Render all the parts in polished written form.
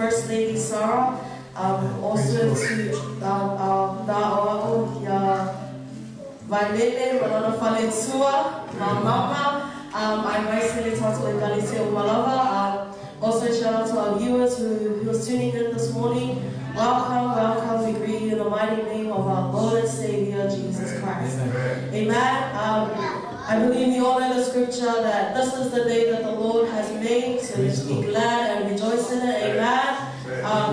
First Lady Sarah, also to our Na'oa'o ia Vailele ma lona faletua, ma mama, aemaise le tatou Ekalesia uma lava. Also shout out to our viewers who is tuning in this morning. Welcome, welcome. We greet you in the mighty name of our Lord and Savior, Jesus Christ. Amen. I believe we all know the scripture that this is the day that the Lord has made, so let's be glad and rejoice in it. Amen.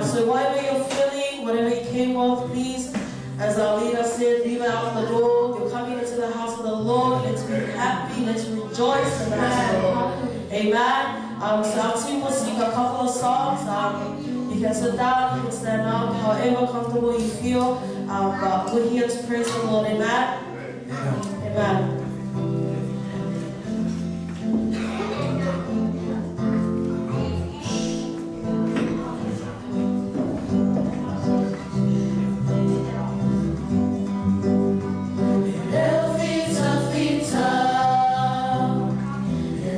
So whatever you're feeling, whatever you came with, please, as our leader said, leave it out the door. You're coming into the house of the Lord. Let's be happy. Let's rejoice in the house of the Lord. Amen. So our team will sing a couple of songs. You can sit down, you can stand up, however comfortable you feel. But we're here to praise the Lord. Amen. Amen. Leo fita fita,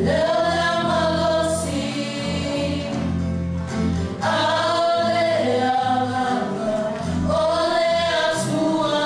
leo la malosi, ale aganga, ole atua.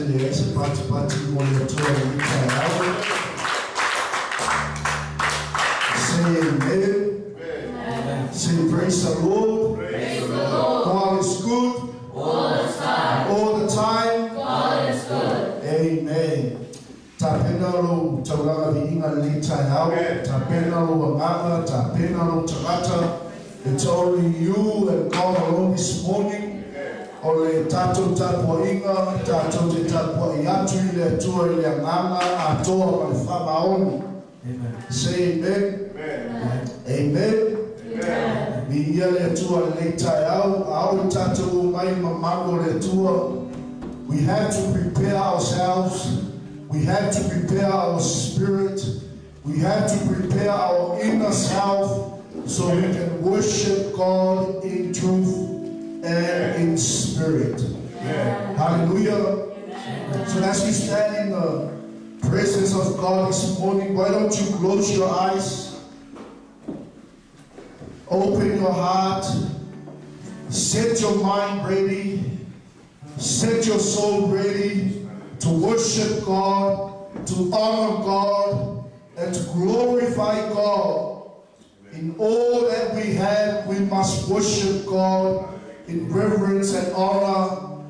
tele ai se patipati mo le Atua i lenei taeao. Say amen. Say praise the Lord. Praise the Lord. God is good All the time. all the time. God is good. Amen. Tapena lou taulaga viiga i lenei taeao. Tapena lou agaga, tapena lou tagata. It's only you and God alone this morning. O le tatou tapuaiga, tatou te tapuai atu i le Atua i le agaga atoa ma le faamaoni. Say amen. Amen. Viia le Atua i lenei taeao, a oo ina tatou omai i mamalu o le Atua. We have to prepare ourselves. We have to prepare our spirit. We have to prepare our inner self so we can worship God in truth and in spirit. Hallelujah. So as we stand in the presence of God this morning, why don't you close your eyes? Open your heart. Set your mind ready. Set your soul ready to worship God, to honor God, and to glorify God. In all that we have, we must worship God in reverence and honor.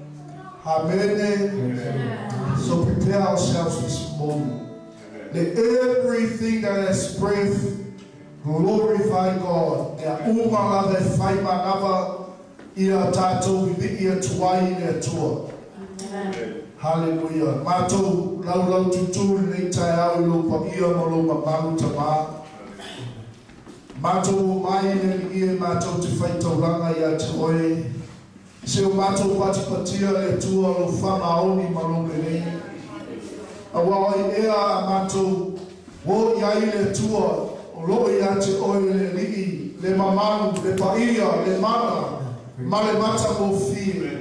Amen. So prepare ourselves this morning. Let everything that has breath glorify God. Mea uma lava e fai manava ia tatou vivii atu ai i le Atua. Hallelujah. Matou laulau tutu i lenei taeao i lou paia ma lou mamalu Tama. Matou omai le Alii e matou te faitaulaga ia te Oe. Se o matou patipatia le Atua lou faamaoni ma lou lelei. Aua o ai ea a matou o i ai le Atua o loo ia te Oe le Alii, le mamalu, le paia, le mana, ma le matagofie.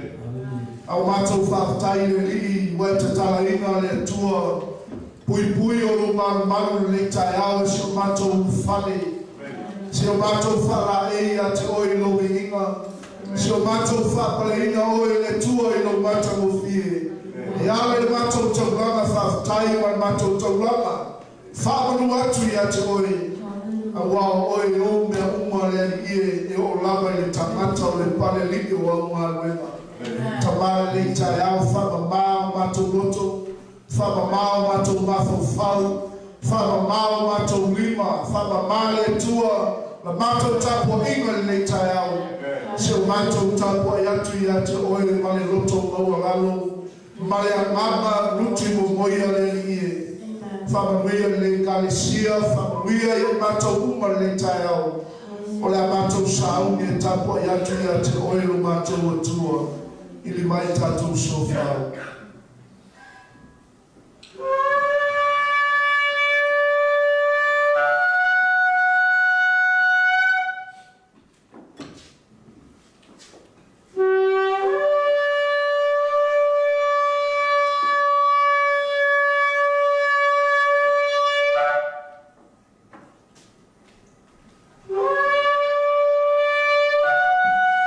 A o matou faafetai le Alii ua e tatalaina le Atua puipui o lou malumalu i lenei taeao i si o matou ulufale. Se o matou faalaei ia te Oe i lou viiga. Se o matou faapaleina Oe le Atua i lou matagofie. E ala i le matou taulaga faafetai ma le matou taulaga faamanu atu ia te Oe, aua o Oe e ou mea uma le Alii e, e oo lava i le tagata o le pale alii o au galuega. Tama lenei taeao, faamamā o matou loto, faamamā o matou mafaufau, faamamā o matou lima, faamamā le Atua la matou tapuaiga i lenei taeao. Se o matou tapuai atu ia te Oe ma le loto maualalo ma le agaga luti momoia le Alii e. Faamanuia lenei Ekalesia, faamanuia i matou uma lenei taeao. O le a matou sauni e tapuai atu ia te Oe lo matou Atua, ili mai tatou sofao.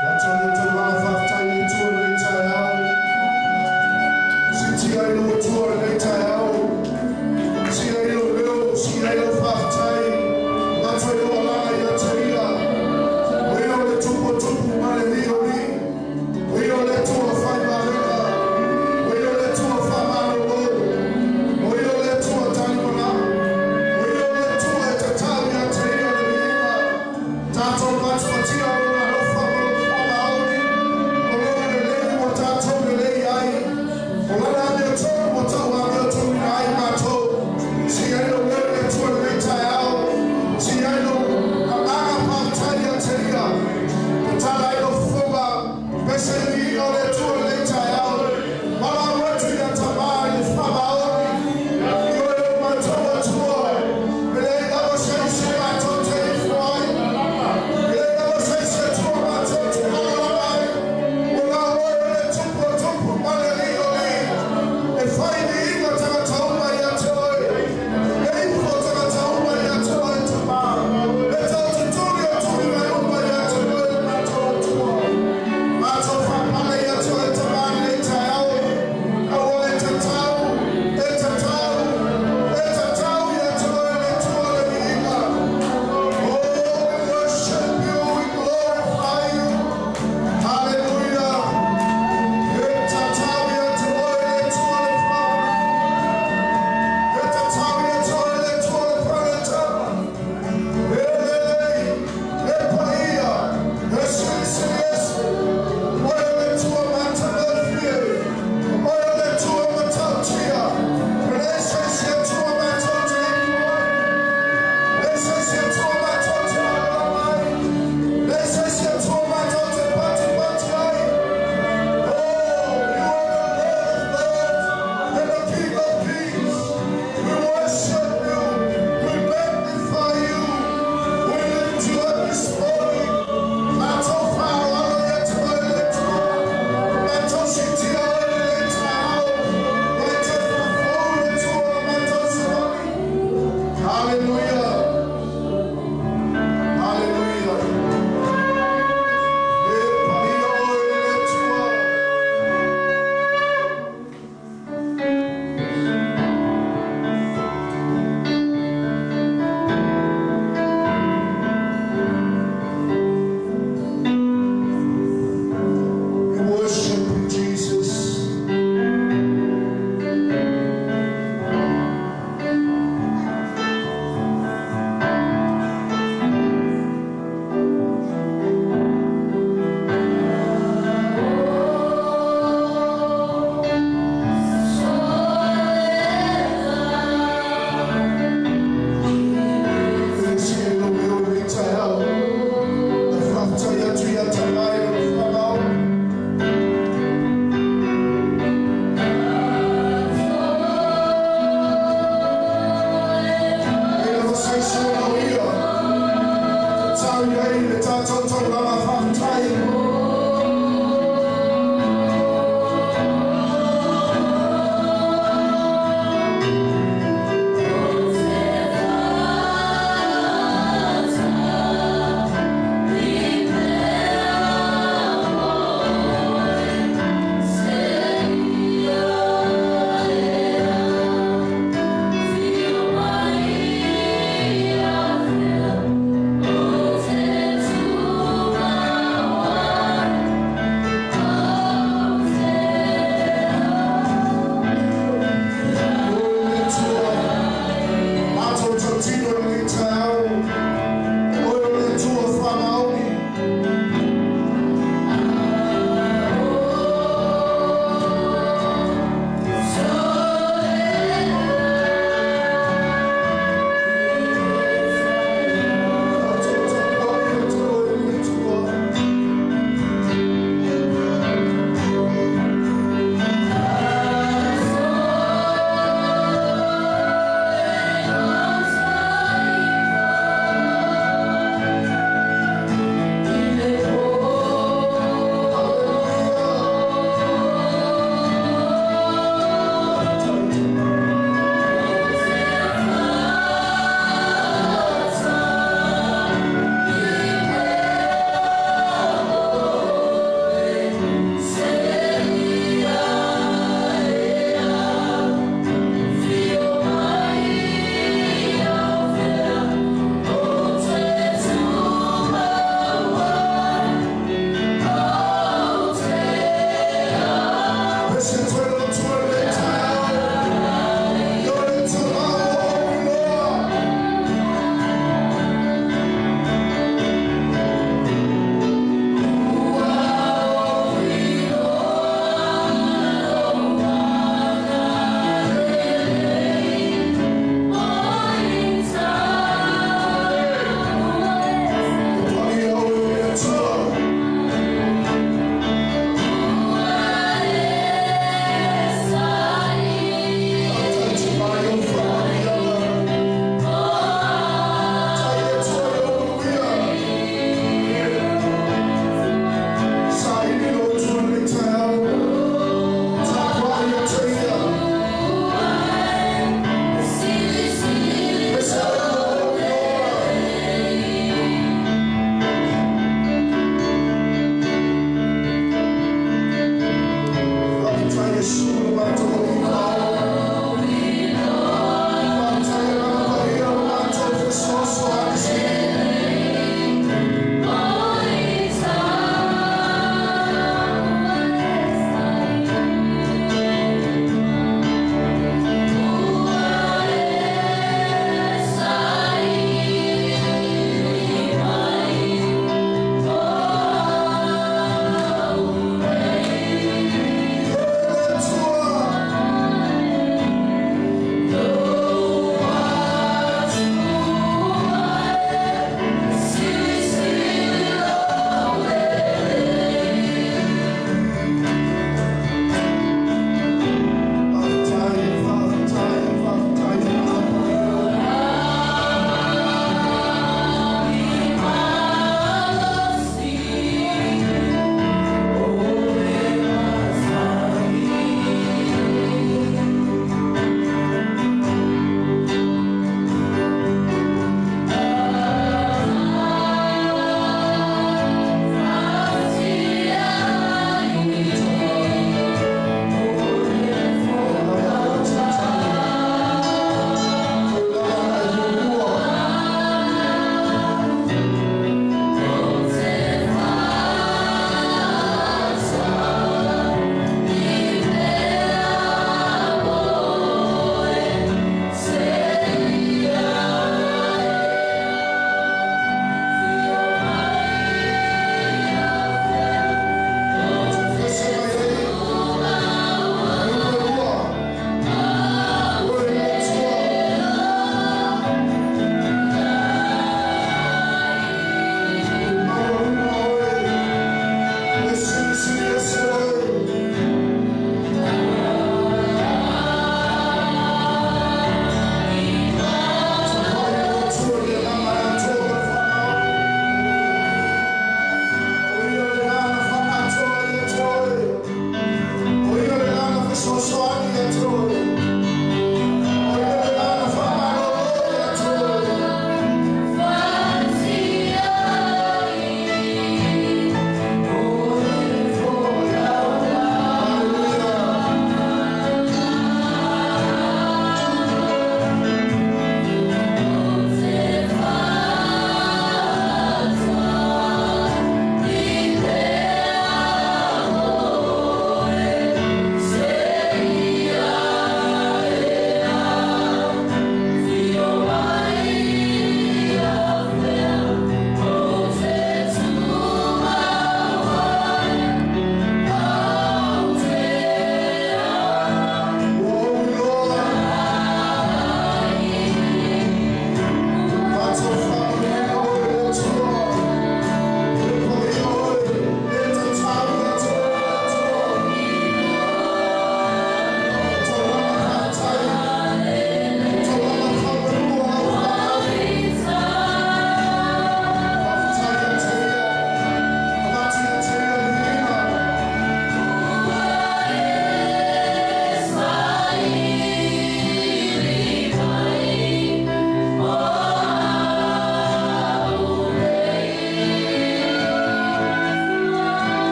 Ia tau le taulaga faafetai i le Atua i lenei taeao.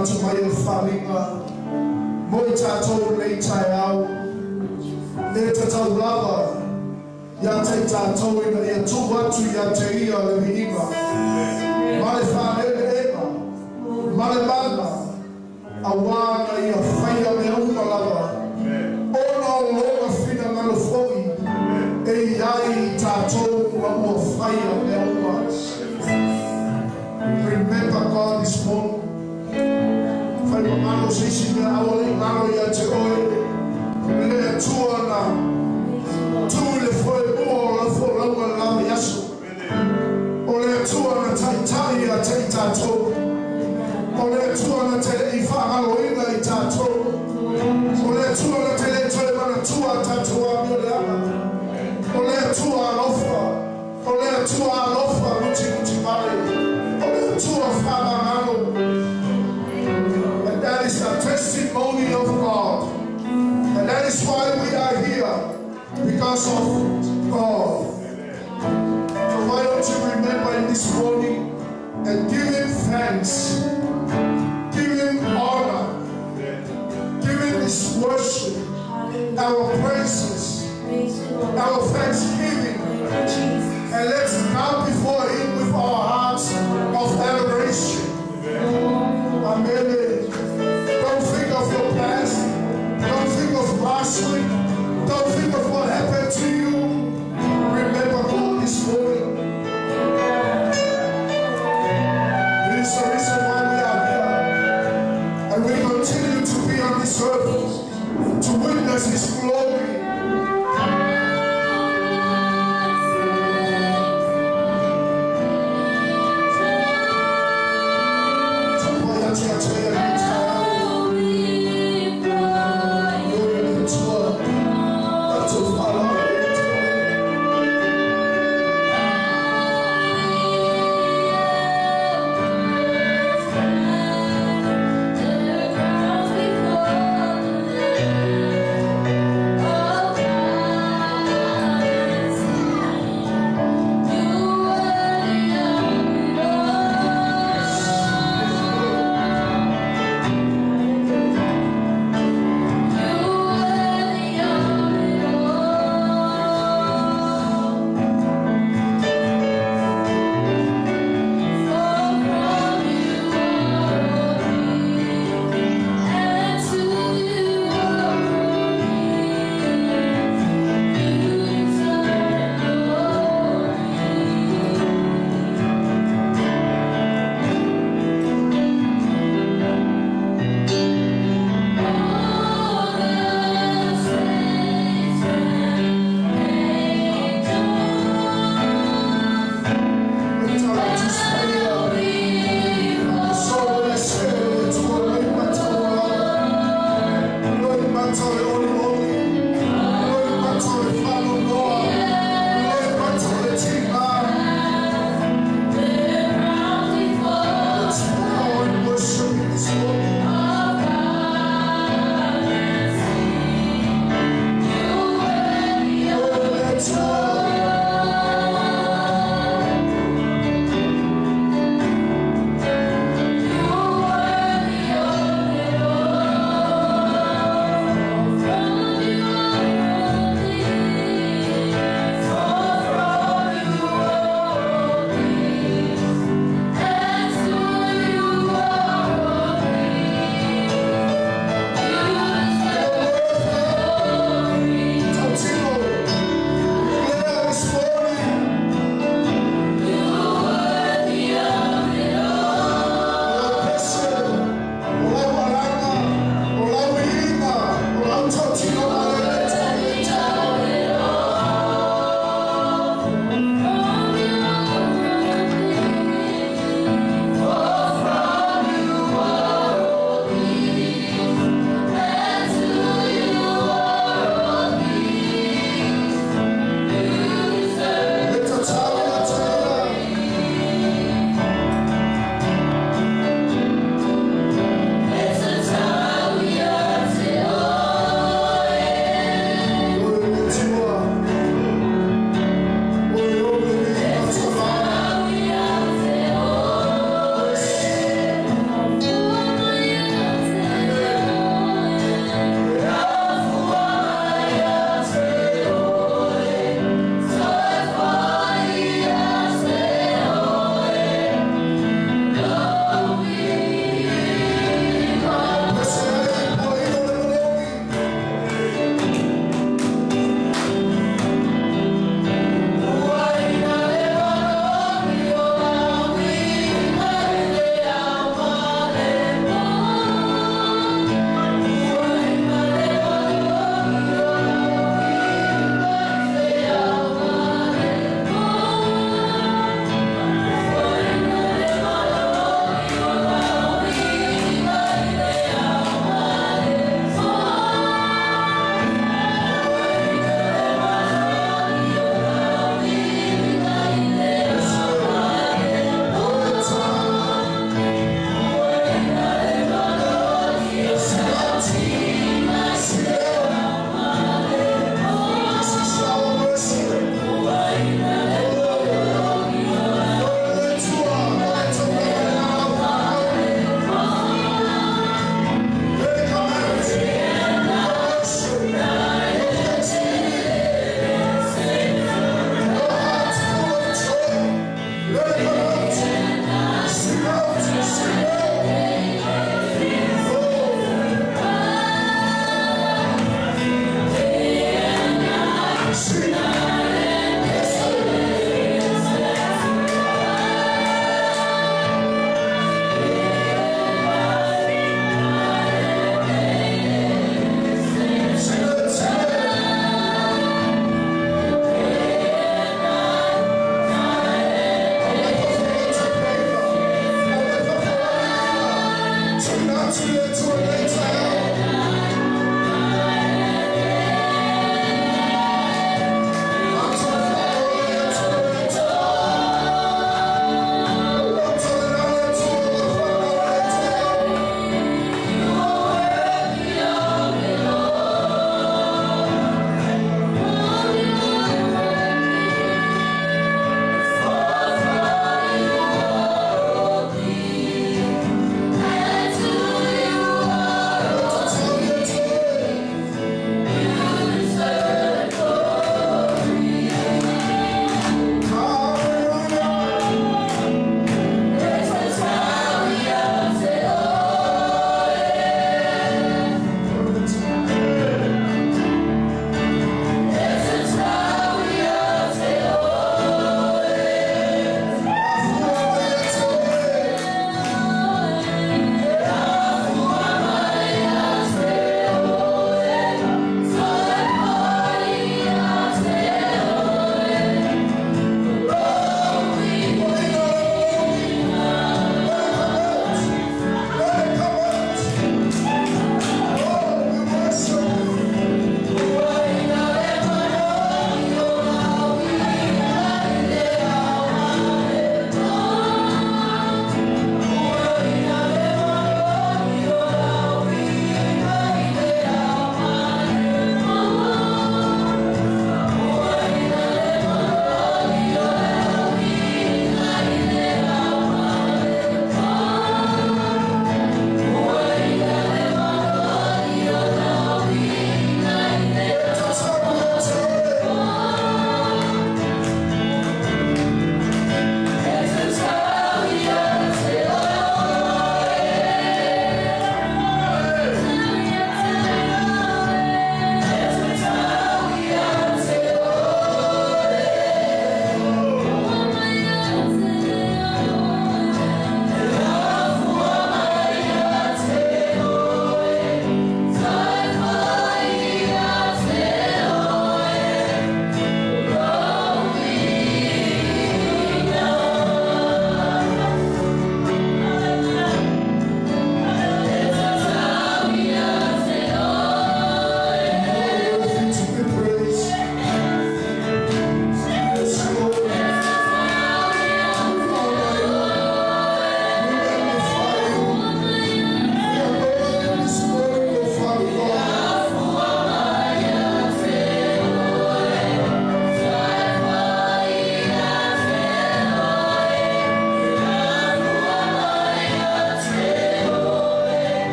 atu mai o le faaaliga mo i tatou i lenei taeao. E tatau lava ia te i tatou ina ia tuu atu ia te Ia le viiga ma le faaleleega ma le mana auā na Ia faia mea uma lava ona o Lona finagalo foi e i ai i tatou ma ua faia mea uma. Remember God this morning. Fai mamalo se isi mea aua le i galo ia te oe le Atua na tu i le foemua o lau folauga i le la vaiaso. O le Atua na taitai ia te i tatou. O le Atua na te le i faagaloina i tatou. O le Atua na te le toe manatua a tatou amio leaga. O le Atua alofa. O le Atua alofa mutimuti vale. O le Atua faamagalo. And that is the testimony of God. And that is why we are here. Because of God. So why don't you remember in this morning and give Him thanks. Give Him honor. Give Him His worship. Our praises. Our thanksgiving. And let's come before Him with our hearts of adoration. Amen. Don't think of your past. Don't think of last week. Don't think of what happened to you. Remember God this morning. It is the reason why we are here. And we continue to be on this earth to witness His glory. Tapuai atu ia te ia lenei taeao. Glory le Atua. Tatou faaaloalo i le Atua.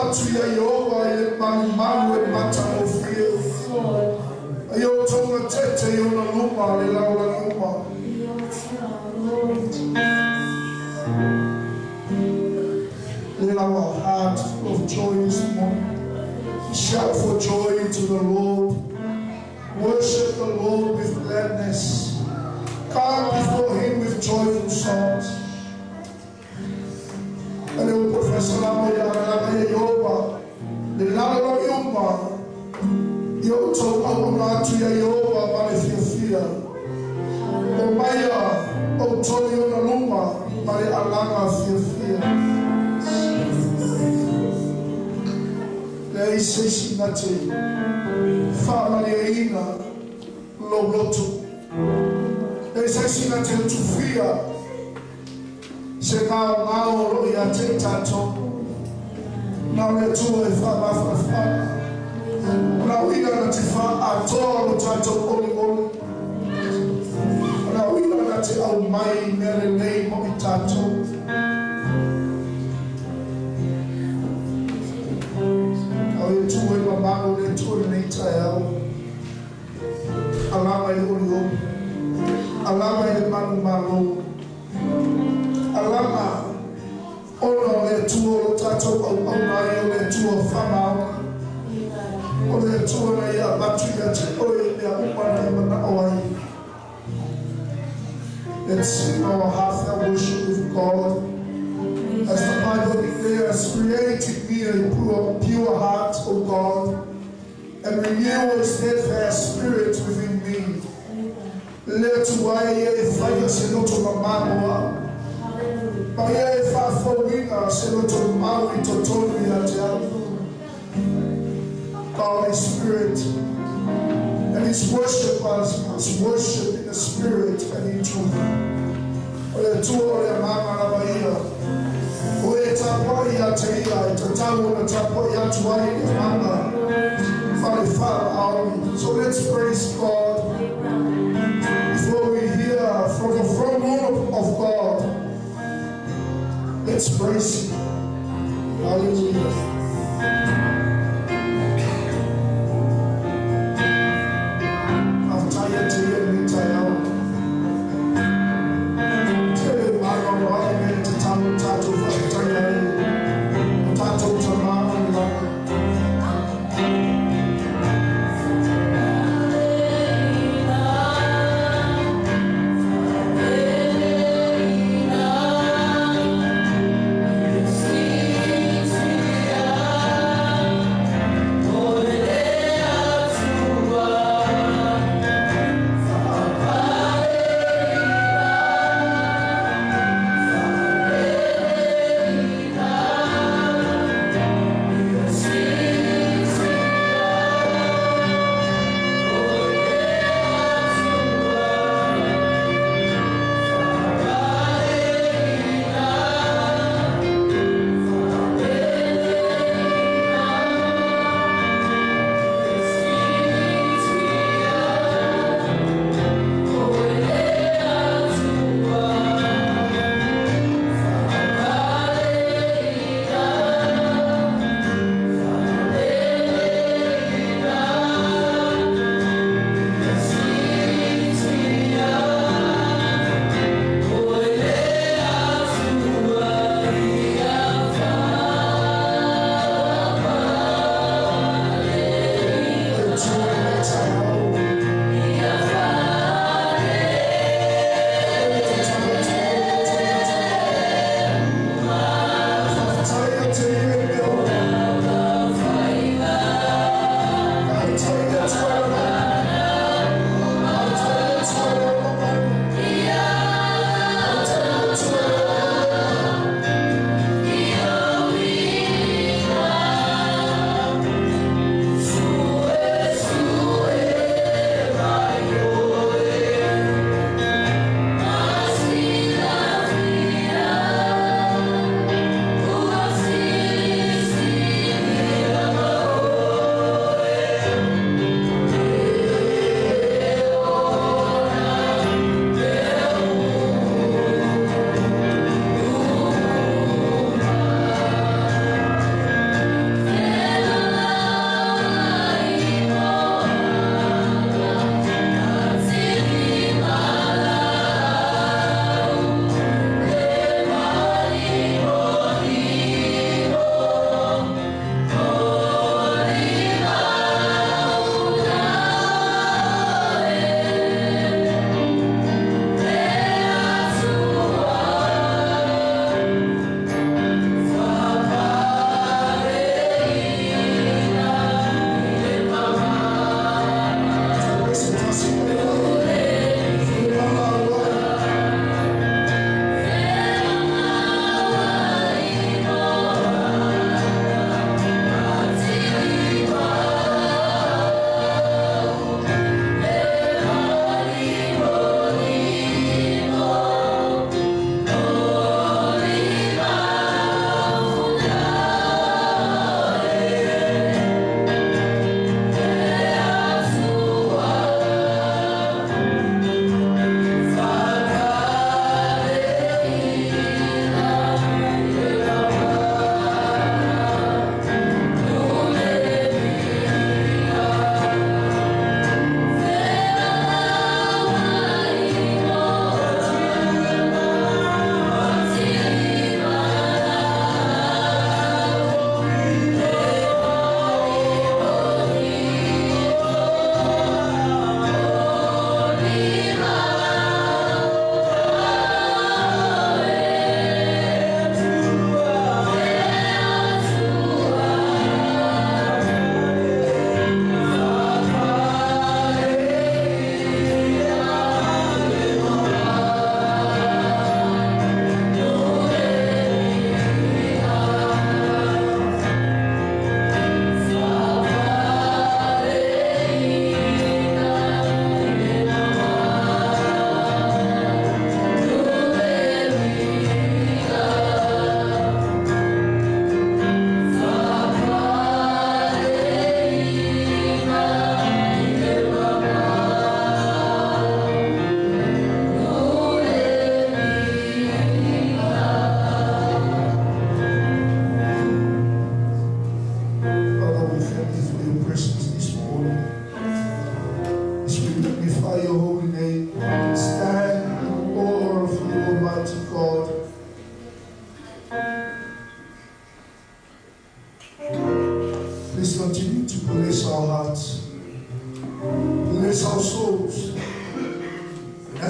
atu ia Ieova i le malumalu e matagofie. A ia outou gatete i ona luma le lalolagi uma. Let our heart full of joy this morning. Shout for joy to the Lord. Worship the Lord with gladness. Come before him with joyful songs. A le upu faasalama ia alaga ia Ieova, le lalolagi uma, ia outou auauna atu ia Ieova ma le fiafia. Omaia outou i ona luma ma le alaga fiafia. Leai se isi na te faamalieina lou loto. Leai se isi na te utufia se gaogao o loo ia te i tatou. Na o le Atua e faamafanafana. O na o Ia na te faaatoa lo tatou oligoli. O na o Ia na te aumai mea lelei mo i tatou. O e tu e mamalo le Atua i lenei taeao. Alaga i le olioli. Alaga i le manumalo. Alaga ona o le Atua o lo tatou auauna ai o le Atua faamaoni. O le Atua na ia avatu ia te oe i mea uma na e manao ai. Let's sing our heartfelt worship with God. As the Bible declares, create in me a pure heart, O God, and renew a steadfast spirit within me. Le Atua e ia e faia se loto mamā mo au. Ma ia e faafouina se loto mau i totonu ia te au. God is spirit, and his worshippers must worship in the spirit and in truth. O le Atua o le Agaga lava ia. O e tapuai ia te ia e tatau ona tapuai atu ai i le Agaga ma le faamaoni. So let's praise God before we hear from the throne room of God. Let's praise Him. Hallelujah. Faafetai ia te ia i lenei taeao. Tele malo ai mea e tatau ona tatou faafetai ai o tatou Tama o le lagi.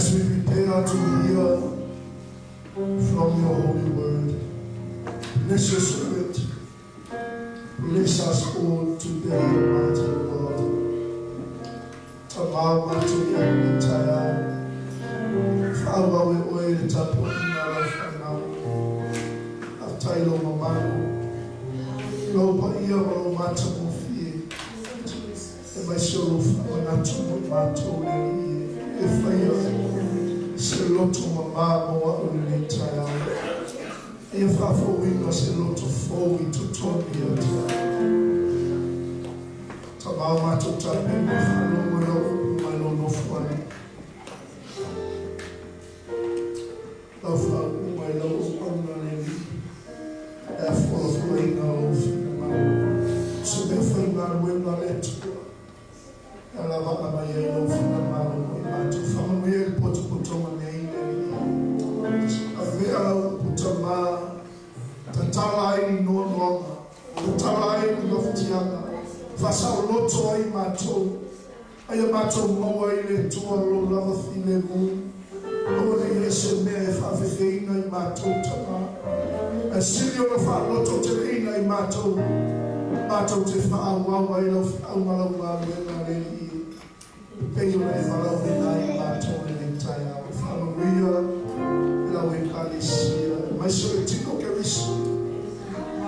As we prepare to hear from your holy word, bless your servant. Bless us all today, Almighty God. Tamā mātou i au i taeao. Whaauau e oe le tapuaiga a lau whanau. Faafetai lou mamalu, lou paia ma lou matagofie. E mai se o lou faamanatu mo i matou le Alii e. E faia se loto mamā mo a'u i lenei taeao. Ia faafouina se loto fou i totonu ia te a'u. Tama o matou tapena e faalogo i lau upu mai lou nofoalii. Lau faaupuga i lau auauna le Alii, le a folafolaina o lou finagalo. O se mea faigaluega le Atua e alavaa mai ai lou finagalo mo i matou. Faamanuia i le potopotoga nei le Alii. Avea lau upu tama, tatala ai ni noanoaga, tatala ai ni mafatiaga, faasaoloto ai matou. A ia matou maua i le Atua lou lava filemu, aua ne i ai se mea e faafefeina i matou tama, ae sili ona faalototeleina i matou, matou te faaauau ai lau feau ma lau galuega, le Alii e, pei ona e valaauina ai i matou i lenei taeao. Faamanuia i lau Ekalesia, aemaise o le tino o Keriso,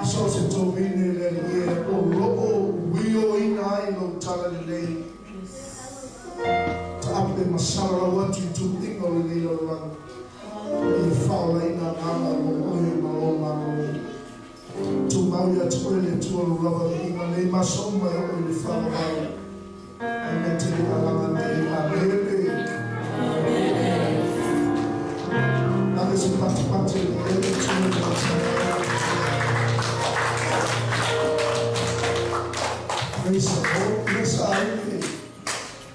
i so o se tovine, le Alii e, o lo o uioina ai lou talalelei, taape ma salalau atu i tuuiga o lenei lalolagi, ina ia faaolaina agaga mo oe ma lou Malo. Tumau ia te oe le Atua lou lava viiga nei ma aso uma e oo i le faavavau. Aina te le alaga nei. Amene. Ave se patipati i le Atua i le taeao. Praise the Lord. Yes, I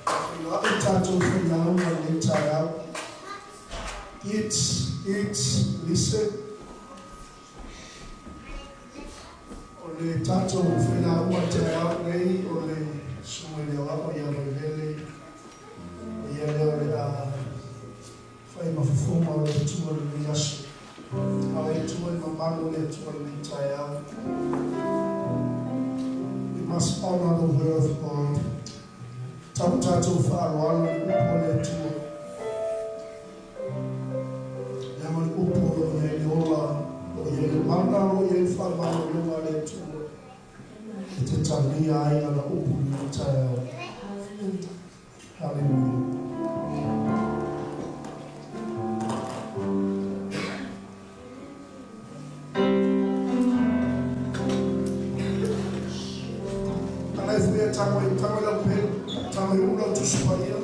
Feiloai tatou failauga i lenei taeao. Eat, eat, listen. O le tatou failauga i le taeao lenei o le susuga i le Aoao ia Vailele. O ia lea o le a fai ma fofoga o le Atua i lenei aso. A o le Atua i mamalu o le Atua i lenei taeao. We must honor the word of God. Tau tatou faaaloalo i le upu a le Atua. Leaga o le upu o lo o i ai le ola, o lo o i ai le mana, o lo o i ai le faamalologa a le Atua e te talia ai lana upu i lenei taeao. Hallelujah. Alai foi e tago i tago i lau pelu, tago i ula o Tusi Paia.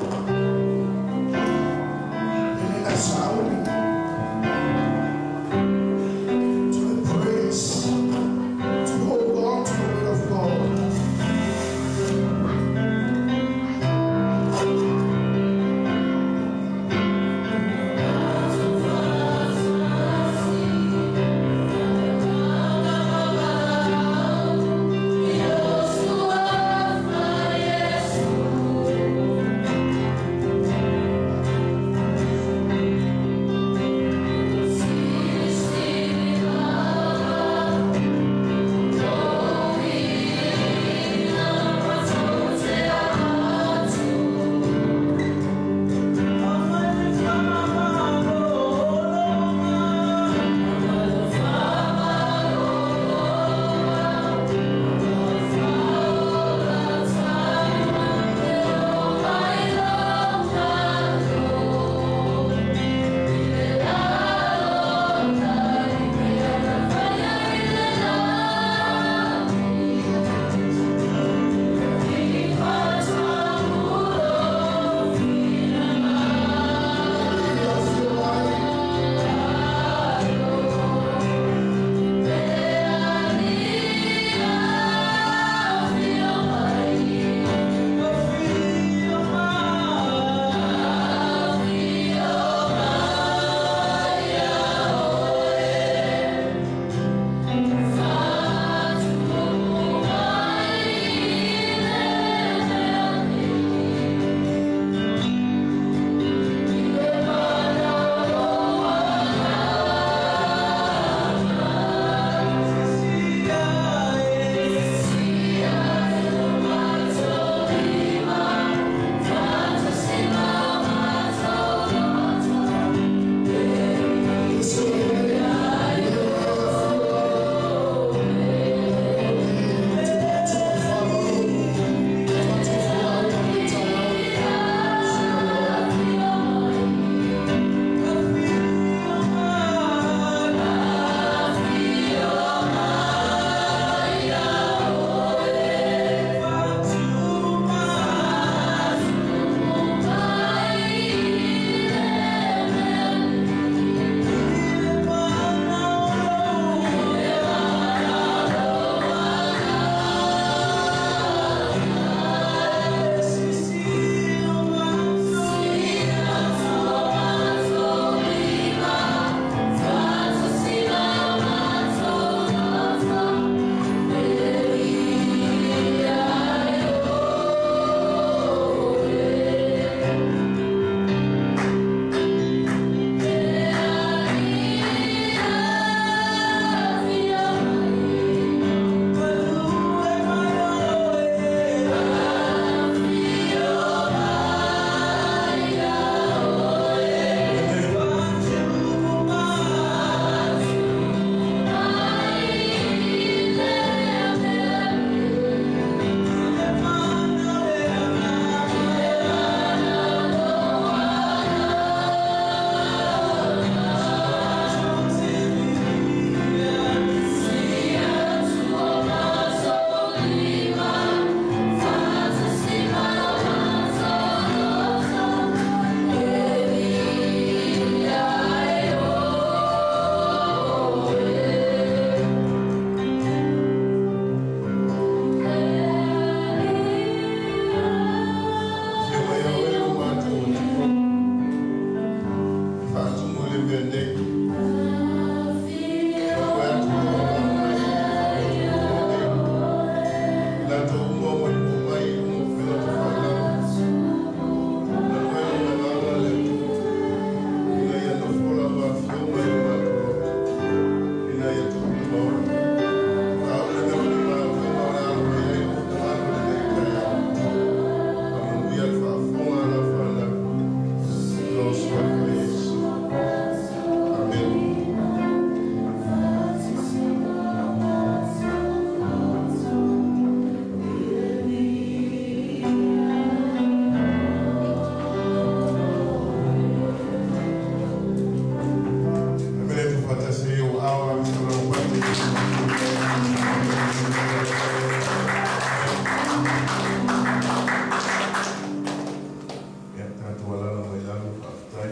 tatou alaala mai lalo, faafetai.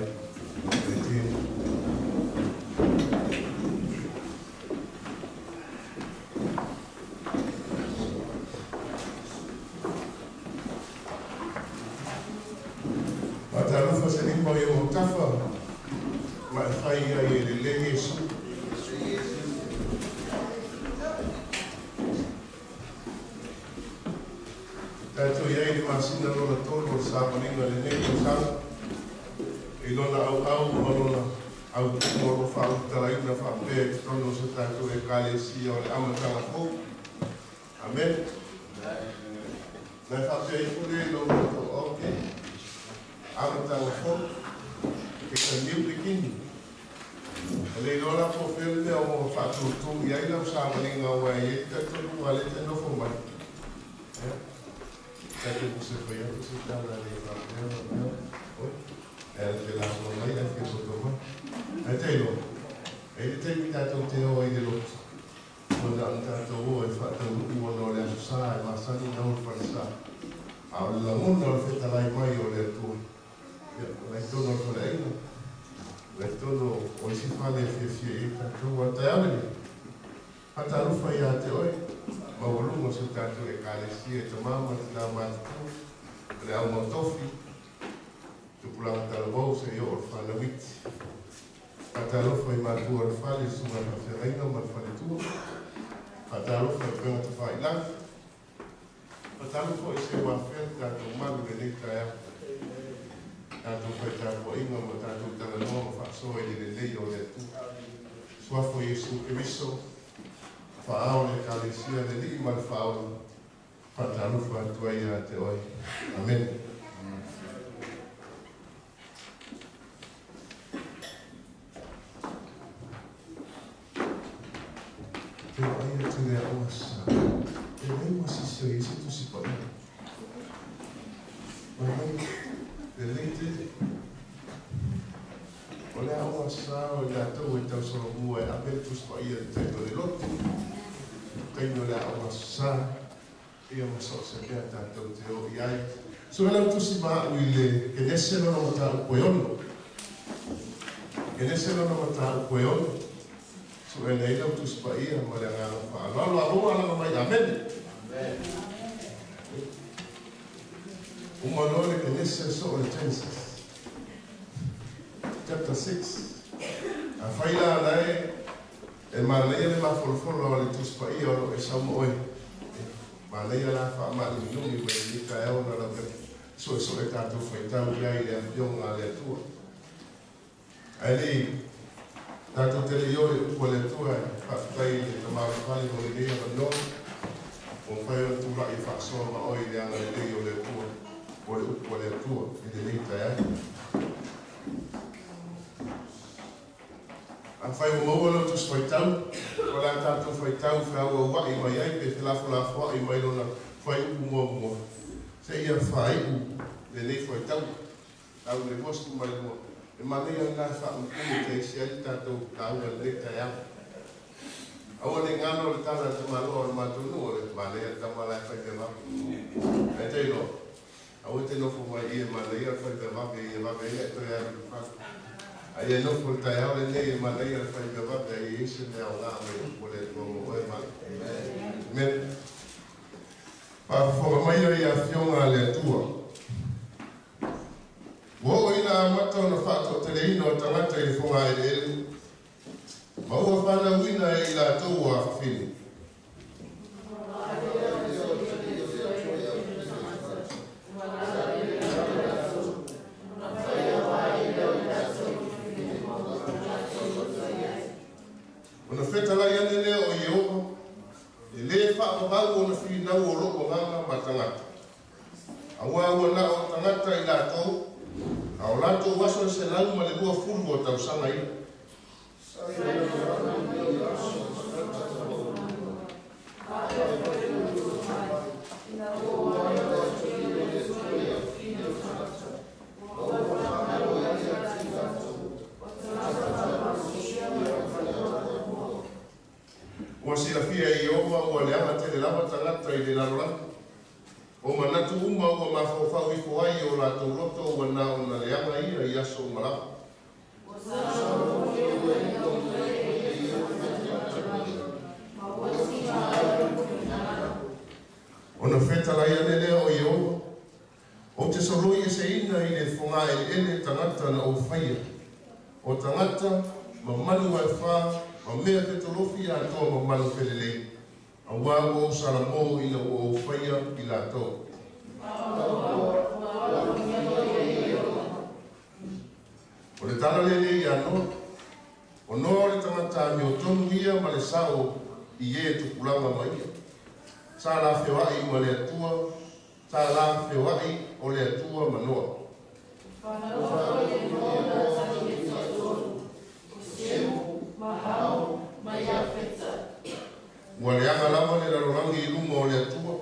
Faafetai tele. Faatalofa se lima i ou autafa ma e fai ai e lelei Iesu. Tatou i ai i le masina lona tolu o le savaliga i lenei tausaga, i lona auau ma lona autumu o lo o faaulutalaina faapea i totonu o se tatou Ekalesia o le amataga fou. Amene. Na e faapea ifo lea i lou loto, Ok, amataga fou, it's a new beginning. E le iloa la po o fea le mea ua faatūtū i ai lau savaliga aua e i ai le talitonuga o lea e te nofo mai. Ia, ta te muse fai atu se tala e le faapea faapea, oi, e ala te lafoa mai ae fia poto mai. Ae te iloa, e i ai le taimi tatou te o ai i le lotu, ua na ona tatou o e faataunuu ona o le Aso Sa e masani ona o le falesa. A o le lagona o le fetalai mai o le Atua, Ia, o la i totonu o le faleaiga, o la i totonu o isi fale e fiafia i ai tatou. A o le taeao lenei, faatalofa ia te oe, maualuga o si o tatou Ekalesia i tama ma tina matutua, o le au mautofi, tupulaga talavou seia oo i le fanau iti. Faatalofa i matua o le fale, susuga i le faafeagaiga ma le faletua. Faatalofa i upega tafailagi. Faatalofa i se ua afea le tatou malu i lenei taeao. Tatou fai tapuaiga ma tatou talanoa ma faasoa i le lelei o le Atua. Suafa o Iesu Keriso, Faa-ao o le Ekalesia, le Alii ma le Faaola, faatalofa atu ai ia te oe. Amene. Te vaai atu i le aoga sa, e leai ma se isi o i ai se Tusi Paia. Fai mai, Lelei tele. O le aoga sa o i latou e tausolomua e ave le Tusi Paia i le taimi o le lotu, taimi o le aoga sa, ia ma so o se mea tatou te o i ai. Sue lau tusi ma a'u i le Kenese lona mataupu e ono. Kenese lona mataupu e ono. Su'ena ai lau Tusi Paia ma le agaga faaaloalo. A maua alaga mai. Amene. Uma loa le Kenese soo le Genesis. Chapter 6. Afai la la e e manaia le mafolafolo o le Tusi Paia o lo o e sau ma oe. Manaia la faamaluminumi mai lenei taeao ona lau suesue tatou faitau i ai i le Afioga a le Atua. Ae le i tatou te le i o i upu a le Atua, e faafetai i le Tama o le Fale mo lenei avanoa ua mafai ona tulai e faasoa ma oe i le agalelei o le Atua mo le upu a le Atua i lenei taeao. Afai ua maua lau tusi faitau, o le a tatou faitau feauaua'i mai ai pe felafolafoa'i mai lona fuaiupu muamua seia faai'u lenei faitauga. Tau i le 22, e manaia lena e faauluulu te ese ai le tatou lauga i lenei taeao. Aua ne i galo le tala a le tamaloa o le matou nuu, o le manaia le tama la e fai mea vave. Ae te iloa, aua e te nofo mai i e manaia le fai mea vave ia vave ai e toe alu i le fale. A ia nofo i le taeao lenei e manaia le fai mea vave a ia i ai se mea aoga mai upu a le Atua mo oe ma au. Amen. Faafofoga mai ai Afioga a le Atua. Ua oo ina amata ona faatoateleina o tagata i le fogaeleele, ma ua fanauina e i latou ua afafine. Ona fetalai ane lea o Ieova, E lē faavavau ona finau o lou agaga ma tagata. Aua ua na o tagata i latou, a o latou aso e 120 o tausaga ia. Ua silafia e Ieova ua leaga tele lava tagata i le lalolagi. O manatu uma ua mafaufau ifo ai i o latou loto ua na ona leaga. aso uma lava. Ona fetalai ane lea o Ieova, Ou te soloi eseina i le fogaeleele tagata na ou faia, o tagata ma manu aefā ma mea fetolofi atoa ma manu felelei, auā ua ou salamo ina ua ou faia i latou. O le tala lenei ia Noa, O Noa o le tagata amiotonu ia ma le sao i e tupulaga ma ia. Sa la feoai ma le Atua, sa la feoai o le Atua ma Noa. Ua leaga lava le lalolagi i luma o le Atua,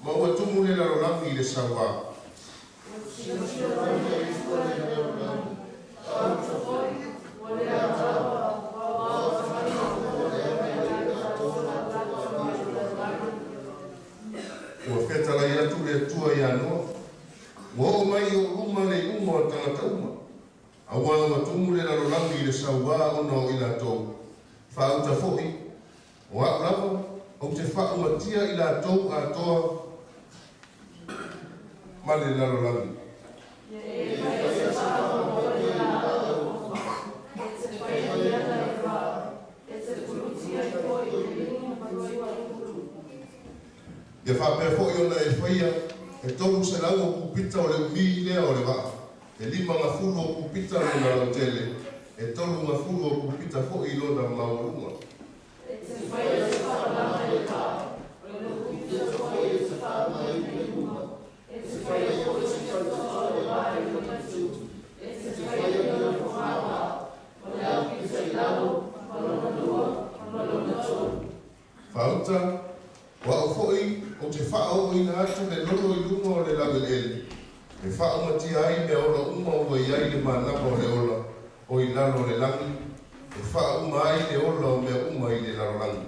ma ua tumu le lalolagi i le sauā. Ua fetalai atu le Atua iā Noa, Ua oo mai i ou luma le iuga o tagata uma, auā ua tumu le lalolagi i le sauā ona o i latou, faauta foi, o a'u lava, ou te faaumatia i latou atoa ma le lalolagi. Ia faapea foi ona e faia e 300 o kupita o le umi lea o le vaa, e 50 o kupita lona lautele, e 30 o kupita foi lona maualuga. Faauta, O au foi ou te faaooina atu le lolo i luga o le laueleele, e faaumatia ai mea ola uma ua i ai le manava o le ola o i lalo o le lagi, e faauma ai le ola o mea uma i le lalolagi.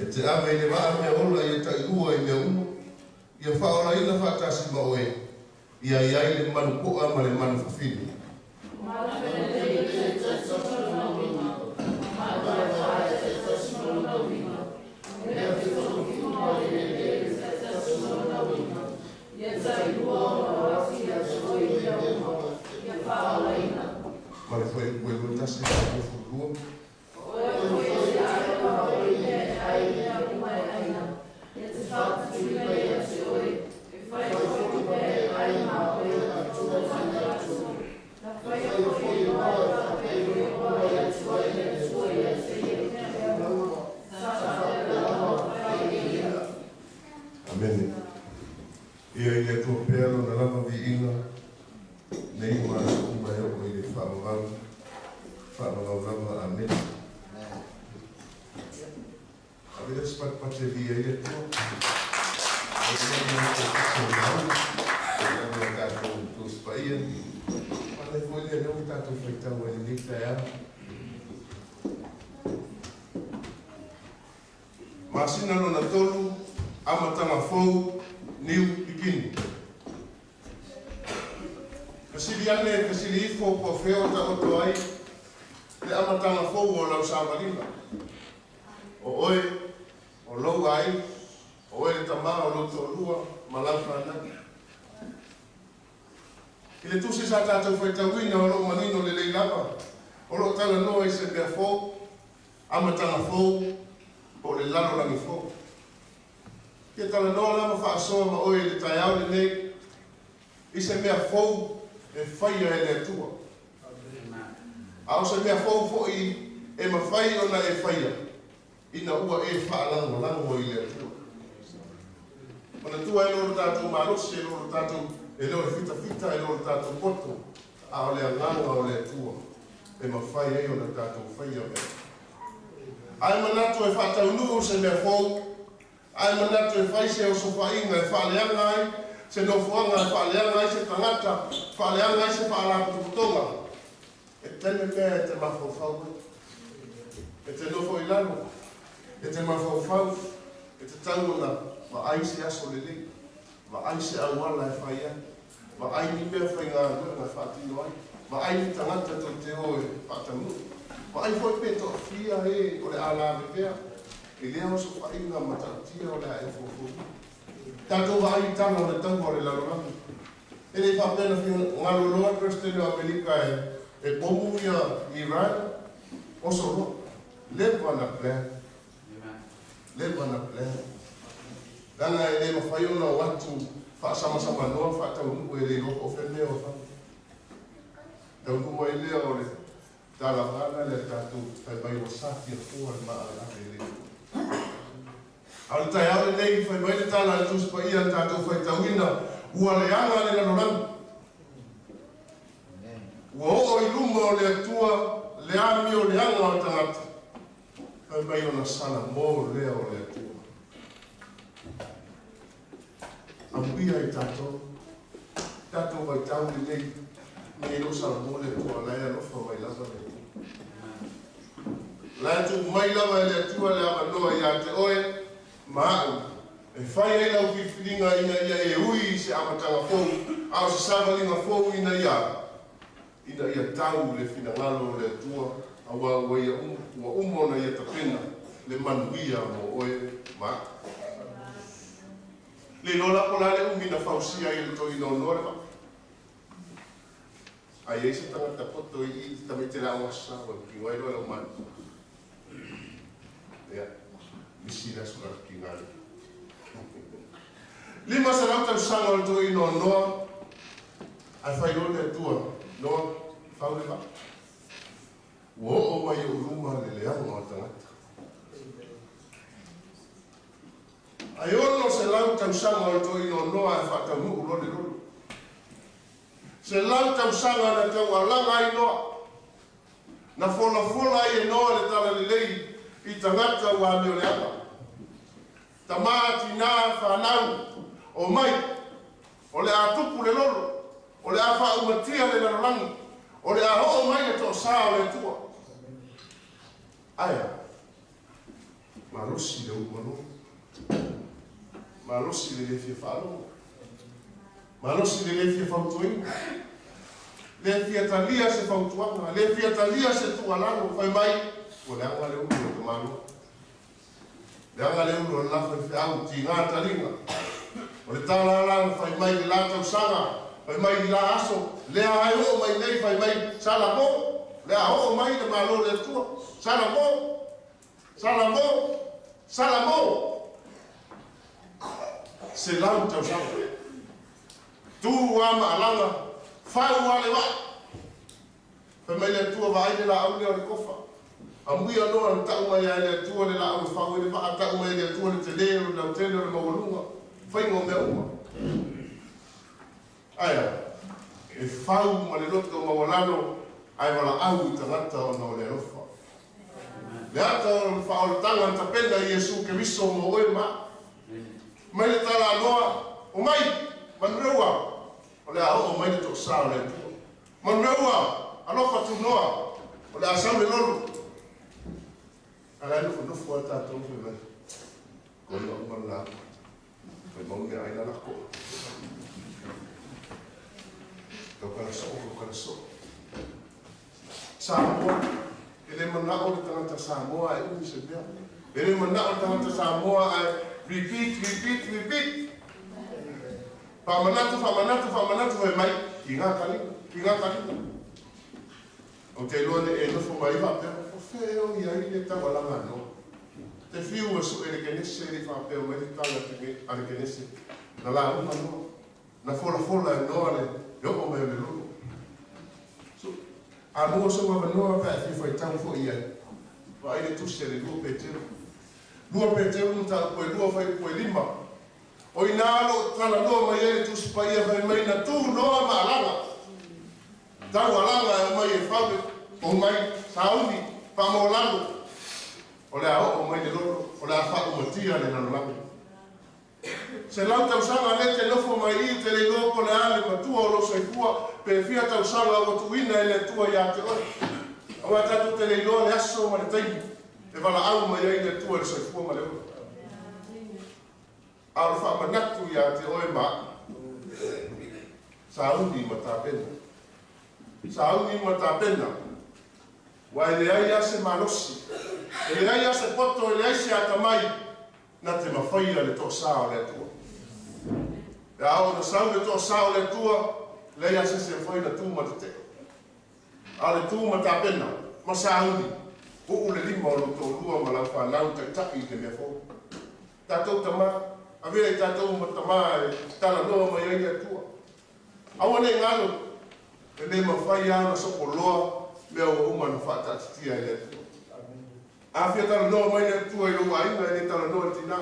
E te ave i le vaa mea ola ia tailua i mea uma, ia faaolaina faatasi ma oe, ia i ai le manu poa ma le manu fafine. Ma le fuaiupu e 21 ma le 22. Amene. Ia i le Atua pea Lona lava viiga, nei ma aso uma e oo i le faavavau, faavavau lava. Amene. Ave lea se patupatu e viia ai le Atua. E lima mai ko te mau, e lava ia tatou Tusi Paia. Faafetai foi lea lea ua tatou faitau ai lenei taeao. Masina lona tolu, amataga fou, new beginning. Fesili ane, fesili ifo po o fea o taoto ai le amataga fou o lau savaliga. O oe, o lou aiga, o oe le tama o lou toalua ma lau fanau. I le tusi sa tatou faitauina o lo o manino lelei lava, o lo o talanoa i se mea fou, amataga fou, po o le lalolagi fou. Fia talanoa la ma faasoa ma oe i le taeao lenei i se mea fou e faia e le Atua. A o se mea fou foi e mafai ona e faia ina ua e faalagolago i le Atua. Manatua e le o lo tatou malosi, e le o lo tatou, e le o le fitafita, e le o lo tatou poto, a o le agaga o le Atua e mafai ai ona tatou faia mea. Ae manatu e faataunuu se mea fou, ae manatu e fai se osofaiga e faaleaga ai se nofoaga, e faaleaga ai se tagata, faaleaga ai se faalapotopotoga. E tele mea e te mafaufau ai. E te nofo i lalo, e te mafaufau, e tatau ona vaai se aso lelei, vaai se auala e fai ai, vaai ni mea faigaluega e faatino ai, vaai ni tagata tou te o e faataunuu, vaai foi pe toafia e o le a lavevea i lea osofaiga matautia o le a e fuafuaina. Tatou vaai i tala o le taua o le lalolagi. E le i faapea na fia galo loa le Peresetene o Amerika e pomu ia Iran, oso loa. Leva na plan. Leva na plan. Leaga e le mafai ona o atu faasamasamanoa faataunuu e le iloa po o fea le mea o fai. Taunuu mai lea o le tala vaana lea tatou fai mai ua safiafoa le maalave e le A o le taeao lenei, fai mai le tala a le Tusi Paia na tatou faitauina, ua leaga le lalolagi. Ua oo i luma o le Atua le amioleaga o le tagata, fai mai ona salamo lea o le Atua. Amuia i tatou, tatou vaitau lenei, nei e le o salamo le Atua, o la e alofa mai lava le Atua. O la e tuu mai lava e le Atua le avanoa ia te oe ma a'u e fai ai lau filifiliga ina ia e ui i se amataga fou, a o se savaliga fou ina ia ina ia tau le finagalo o le Atua, auā ua ia ua uma ona Ia tapena le manuia mo oe ma a'u. Le iloa la po o le a le umi na fausia ai e le toeaina o Noa le vaa. A i ai se tagata poto i i tamaiti le aoga sa ua ki ai loa lau manu. Ia, misi le aso ka ki ngā le. 500 tausaga o le toeaina o Noa, ae fai loa le Atua, Noa, fau le vaa. Ua oo mai i ou luma le leaga o tagata. Ae 600 tausaga o le toeaina o Noa ae faataunuu loa le lolo. 100 tausaga na taualaga ai Noa, na folafola ai e Noa le talalelei i tagata ua amioleaga. Tamā, tinā, fanau, omai, o le a tupu le lolo, o le a faaumatia le lalolagi, o le a oo mai le toasā o le Atua. Ae a? Malosi le ulu manogi. Malosi le le fia faalogo. Malosi le le fia fautuaina. Le fia talia se fautuaga. Le fia talia se tuualalo. Fai mai, ua leaga le ulu o le tamaloa. Leaga le ulu o le la faifeau, tiga taliga. O le tala la na fai mai i le la tausaga, fai mai i la aso, lea ai oo mai nei fai mai, Salamo, o le a oo mai le Malo o le Atua. Salamo, Salamo, Salamo! 100 tausaga. Tu lava ma alaga, fau lava le vaa. Fai mai le Atua, Vaai le laau lea o le kofa. Amuia Noa na tau mai ai e le Atua le laau e fau ai le vaa, tau mai e le Atua le tele o le lautele o le maualuga, faiga o mea uma. Ae a? E fau ma le loto maualalo ae valaau i tagata ona o le alofa. Le ata o le faaolataga na tapena e Iesu Keriso mo oe ma a'u. Mai le tala a Noa, Omai, manureua, o le a oo mai le toasā o le Atua. Manureua, alofa tunoa, o le a sau le lolo. A la e nofonofo lava tatou fai mai, Kona uma le lauga. Fai mau mea ai la lako. Tau kala soo, tau kala soo. Samoa, e le manao le tagata Samoa ae umi se mea. E le manao le tagata Samoa ae repeat, repeat, repeat. Faamanatu, faamanatu, faamanatu fai mai, i ngā taliga, i ngā taliga. Ou te iloa ne e nofo mai faapea, o fea ea o i ai le taualaga a Noa? Te fiu e sue le Kenese e le i faapea mai le tala a le Kenese, na lauga Noa, na folafola e Noa le oo mai o le lolo. So, a maua sou avanoa pe a e fia faitau foi i ai, vaai le tusi a le 2 Peteru. 2 Peteru mataupu e 2 fuaiupu e 5. O i ina o lo o talanoa mai ai le Tusi Paia fai mai na tu Noa ma alaga. Tau alaga e omai e fau le omai sauni faamaualalo. O le a oo mai le lolo, o le a faaumatia le lalolagi. Selau tausaga lea e te nofo mai i i, te le iloa po o le a le matua o lou soifua, pe fia tausaga ua tuuina e le Atua ia te oe. Aua tatou te le iloa le aso ma le taimi e valaau mai ai le Atua i le soifua ma le ola. A o le faamanatu ia te oe ma au, sauni ma tapena. Sauni ma tapena, aua e leai lava se malosi, e leai lava se poto, e leai se atamai na te mafaia le toasa o le Atua. Pe a oo ina sau le toasa o le Atua, leai lava se isi e mafai ona tu ma tetee. A o le tu ma tapena, ma sauni, uu le lima o lou toalua ma lau fanau taitai i le mea fou. Tatou tama, avea i tatou ma tama e talanoa mai ai le Atua. Aua ne i galo, e le mafai lava ona sopoloa mea ua uma ona faataatitia e le Atua. A fia talanoa mai le Atua i lou aiga, e le talanoa i le tinā,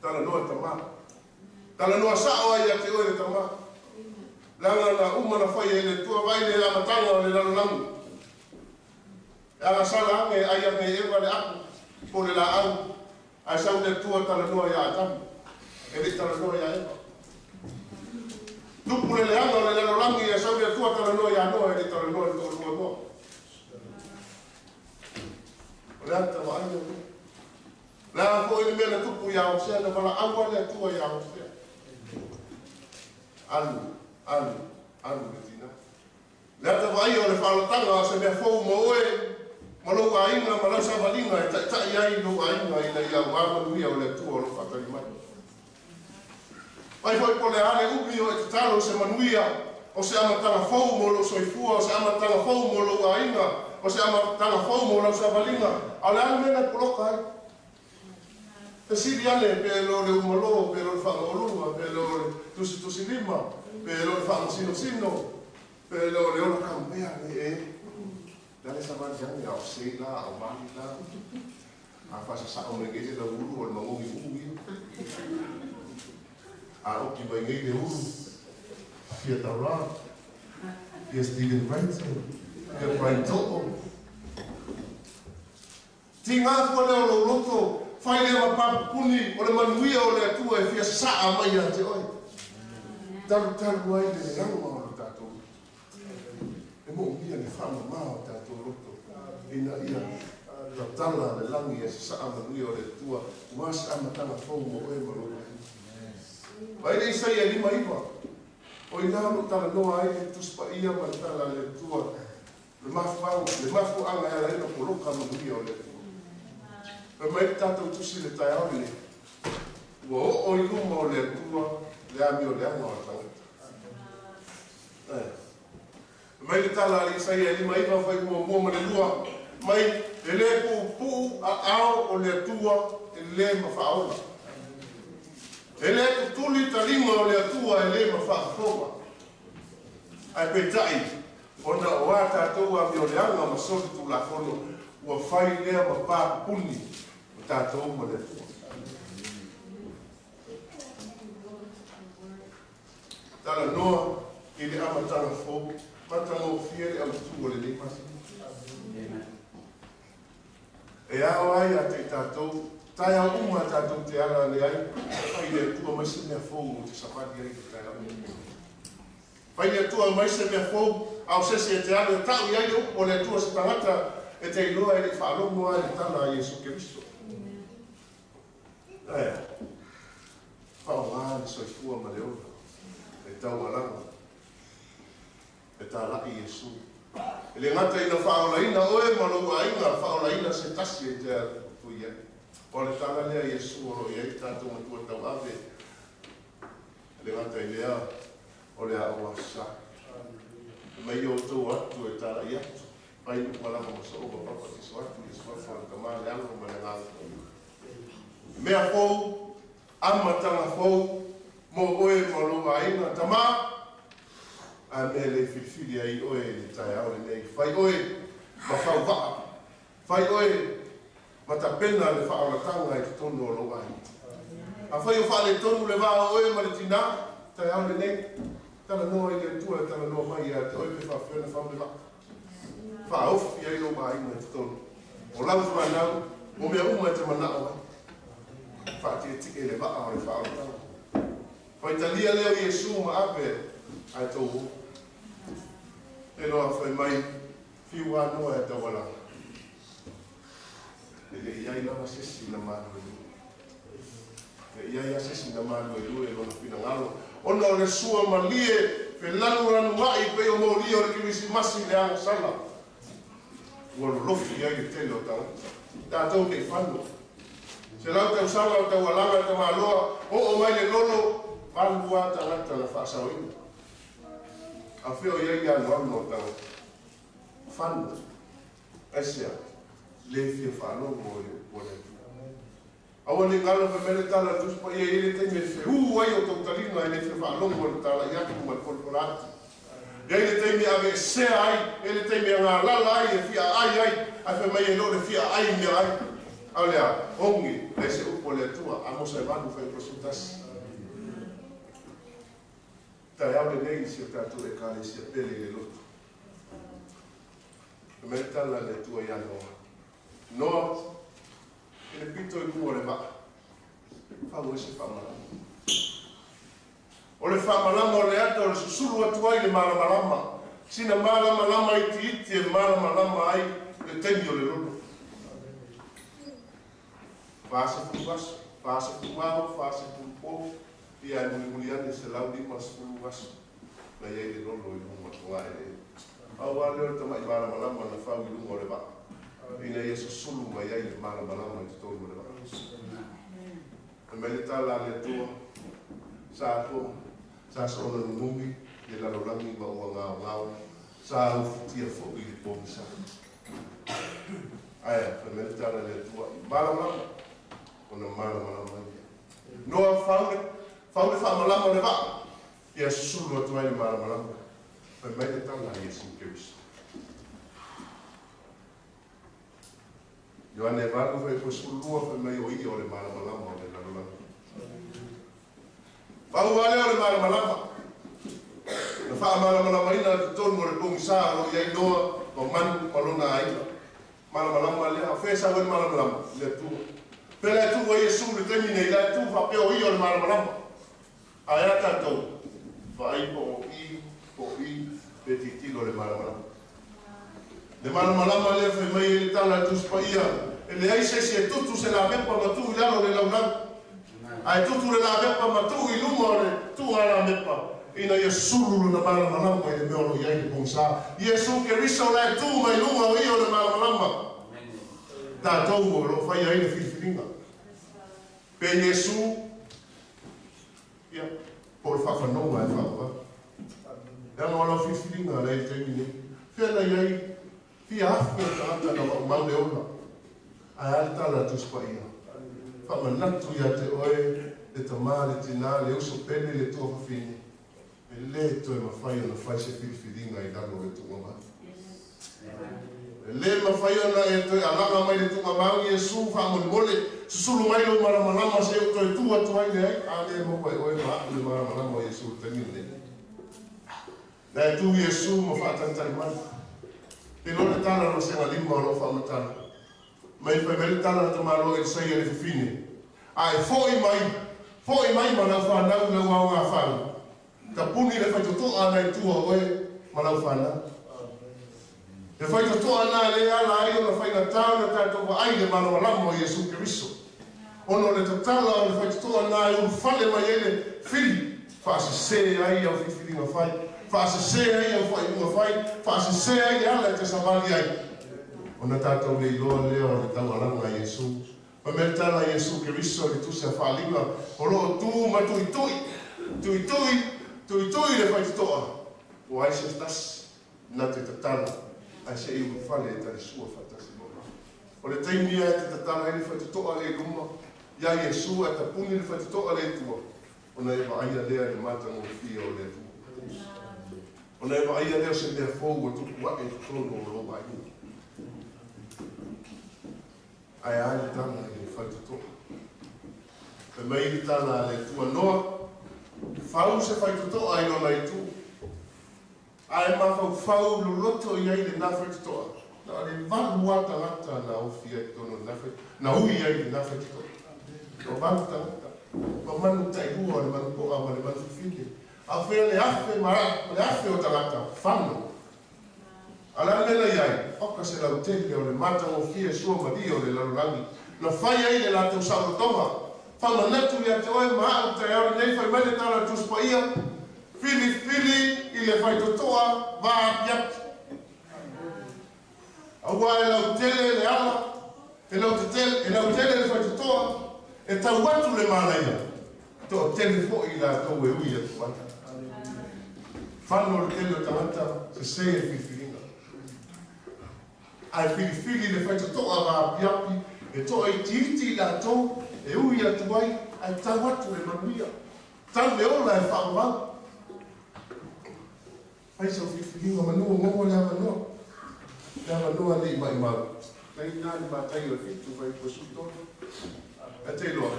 talanoa i le tama. Talanoa sa'o ai ia te oe le tama. Leaga na uma na faia e le Atua vaai le amataga o le lalolagi. E agasala age e ai age e Eva le apu po o le laau, ae sau le Atua talanoa ia Atamu, e le i talanoa ia Eva. Tupu le leaga o le lalolagi ae sau le Atua talanoa ia Noa, e le i talanoa i le toalua o Noa. O le ata vaaia lea. O le a foi le mea na tupu iā Hosea, na valaau lava le Atua iā Hosea. Alu, alu, alu le tinā. Le ata vaaia o le faaolataga o se mea fou mo oe ma lou aiga ma lau savaliga e taitai ai lou aiga ina ia aua manuia o le Atua o lo o faatali mai. Mai foi po o le a le umi o e tatalo i se manuia, o se amataga fou mo lou soifua, o se amataga fou mo lou aiga, o se amataga fou mo lau savaliga, a o le a le mea na e poloka ai? Fesili ane pe le o le umalo, pe le o le faagaoluga, pe le o le tusitusilima, pe le o le faamasinosino, pe le o le ola kaumea ane e. Le a le savali ane, a o sei la, a o mali la. A faasasao mai nei le lauulu o le magogi uu ia. A oki mai nei le ulu, fia Tara, fia Steven Ranson, fia Brian To'o. Tigā fua lea o lou loto, fai lea ma papupuni o le manuia o le Atua e fia sasaa mai ia te oe. Talutalu ai le leaga o lo tatou loto. E moomia le faamama o tatou loto ina ia tatala le lagi e sasaa manuia o le Atua ua se amataga fou mo oe ma lou aiga. Vaai le Isaia 59, o i ina o lo o talanoa ai le Tusi Paia ma le tala a le Atua, le mafuaaga, le mafuaaga e ala ai ona poloka manuia o le Atua. Fai mai le tatou Tusi i le taeao lenei, ua oo i luma o le Atua le amioleaga o le tagata. Fai mai le tala a le Isaia e 59 fai muamua ma le lua, mai, E le puupuu aao o le Atua e le ma faaola. E le tutuli taliga o le Atua e le ma faafofoga. Ae peitai, ona o a tatou amioleaga ma solitulafono, ua fai lea ma pa pupuni o tatou ma le Atua. Talanoa i le amataga fou, matagofie le autu o lenei masina. E ao ai ia te i tatou, taeao uma tatou te ala ane ai, fai le Atua mai se mea fou ou te savali ai i le taeao lenei. Fai le Atua mai se mea fou, a o se isi e te alu e tau i ai le upu a le Atua se tagata e te iloa e le i faalogo lava i le tala a Iesu Keriso. Ae a? Faaaoga le soifua ma le ola e taualaga, e talai Iesu. E le gata ina faaolaina oe ma lou aiga, faaolaina se tasi e te atu i ai. O le tala lea a Iesu o lo o i ai le tatou Matua Tauave. E le gata i lea, o le aoga sa. E mai i outou atu e talai atu, fai lou malama ma soo ma papatiso atu i le suafa o le Tama, le Alo ma le Agaga Paia. Mea fou, amataga fou mo oe ma lou aiga, tama, a mea le filifili ai oe i le taeao lenei. Fai oe ma fauvaa, fai oe ma tapena le faaolataga i totonu o lou aiga. Afai o faaletonu le va o oe ma le tinā, taeao lenei, talanoa i le Atua e talanoa mai ia te oe pe faapefea ona fau le vaa. Faaofi ai lou aiga i totonu o lau fanau mo mea uma e te manao ai. Faatietie le vaa o le faaolataga. Faitalia lea o Iesu ma ave ae tou o. E loa fai mai, Fiu anoa e taualaga. E le i ai lava se isi na maluelue. E le i ai lava se isi na maluelue i lona finagalo, ona o le sua malie felanulanuai pei o moli o le Kerisimasi i le agasala ua lolofi ai le tele o tagata. Tatou te i fano. 100 tausaga o taualaga le tamaloa, oo mai le lolo, 8 lava tagata na faasaoina. A fea o i ai le anoano o tagata? Fano. Aisea? Le fia faalogo i le upu a le Atua. Aua ne i galo fai mai le tala a le Tusi Paia, e i ai le taimi e feū ai outou taliga e le fia faalogo i le talai atu ma le folafola atu. E i ai le taimi e aveesea ai, e i ai le taimi e galala ai, e fia aai ai, ae fai mai e le o le fia aai meaai. A o le a? Oge, leai se upu a le Atua, Amosa e 8 fuaiupu 11. Taeao lenei i si o tatou Ekalesia pele i le loto. Fai mai le tala a le Atua ia Noa, Noa, i le pito i luga o le vaa, fau ai se faamalama. O le faamalama o le ata o le susulu atu ai le malamalama, sina malamalama itiiti e malamalama ai le taimi o le lolo. 40 aso, 40 ao, 40 po, ia e mulimuli ane 150 aso na i ai le lolo i luga o togaeleele. Pau lava lea o le tamai malamalama na fau i luga o le vaa, ina ia susulu mai ai le malamalama i totonu o le vaa. Fai mai le tala a le Atua, Sa atua, sa soona nunumi le lalolagi ma ua gaogao, sa ufitia foi i le pogisa. Ae a? Fai mai le tala a le Atua, i malamalama, ona malamalama ai lea. Noa fau le, fau le faamalama o le vaa, ia susulu atu ai le malamalama. Fai mai le tala a Iesu Keriso. Ioane 8 fuaiupu 12 fai mai o ia o le malamalama o le lalolagi. Pau lava lea o le malamalama na faamalamalamaina totonu o le pogisa o lo o i ai Noa ma manu ma lona aiga. Malamalama lea, a o fea e sau ai le malamalama? I le Atua. Fea la e tuu ai Iesu i le taimi nei? La e tuu faapea o ia o le malamalama. Ae a tatou? Vaai po o i, po o i, pe tilotilo i le malamalama. Le malamalama lea fai mai ai le tala a le Tusi Paia, e leai se isi e tutu se lavepa ma tuu i lalo o le laulau, ae tutu le lavepa ma tuu i luma o le tuuga lavepa, ina ia sulu lona malamalama i le mea o lo o i ai le pogisa. Iesu Keriso la e tu mai luga o ia o le malamalama. Tatou o lo o faia ai le filifiliga. Pe Iesu, ia, po o le faafanoga e faavavau. Leaga o lau filifiliga la i le taimi nei. Fea la i ai fia afe o tagata na maumau le ola. Ae a le tala a Tusi Paia? Faamanatu ia te oe le tama, le tina, le uso pele, le tuafafine, e le toe mafai ona fai se filifiliga i lalo o le tuugamau. E le mafai ona e toe alaga mai le tuugamau Iesu faamolemole, susulu mai lou malamalama se i ou toe tu atu ai leai, a le maua e oe ma a'u le malamalama o Iesu i le taimi lenei. Na e tu Iesu ma faatalitali mai. Te iloa le tala o le vasega 5 o loo faamatala mai fai mai le tala a tamaloa Elisaia i le fafine, A e fo'i mai, fo'i mai ma lau fanau i lau aogafau. Tapuni le faitotoa na i tua o oe ma lau fanau. Le faitotoa na lea e ala ai ona faigata ona tatou vaai i le malamalama o Iesu Keriso. Ona o le tatala o le faitotoa na e ulufale mai ai le fili, faasese ai au filifiliga fai, faasese ai au faaiuga fai, faasese ai le ala e te savali ai. Ona tatou le iloa lea o le taualaga a Iesu. Fai mai le tala a Iesu Keriso i le tusi a Faaliga, o lo o tu ma tuitui, tuitui, tuitui le faitotoa, ua ai se tasi na te tatala, ae se i ulufale e talisua faatasi ma oe. O le taimi ia e te tatala ai le faitotoa lea i luma, iā Iesu ae tapuni le faitotoa lea i tua, ona e vaaia lea i le matagofie o le Atua. Ona e vaaia lea o se mea fou ua tupu ae i totonu o lou aiga. Ae a le tala i le faitotoa? Fai mai le tala a le Atua, Noa, fau se faitotoa i lona itu, ae mafaufau loloto i ai lena faitotoa. Na o le 8 lava tagata na ofi ai i totonu o lena faitotoa, na ui ai i lena faitotoa. Toavalu tagata, ma manu tailua o le manu po'a ma le manu fifine. A o fea le afe ma le afe o tagata? Fano. A o le a le mea na i ai? Oka se lautele o le matagofie sua malie o le lalolagi na fai ai le latou saolotoga. Faamanatu ia te oe ma a'u taeao lenei, fai mai le tala a le Tusi Paia, Filifili i le faitotoa vaapiapi. Aua e lautele le ala, e lautetele, e lautele le faitotoa, e tau atu le manaia, toatele foi i latou e ui atu ai. Fano le tele o tagata, sese le filifiliga. Ae filifili le faitotoa vaapiapi, e toaitiiti i latou e ui atu ai, ae tau atu le manuia, tau le ola e faavavau. Fai sau filifiliga manu o maua le avanoa. Le avanoa nei maimau. Tai ina le matai o le 7 fuaiupu 13. Ae te iloa,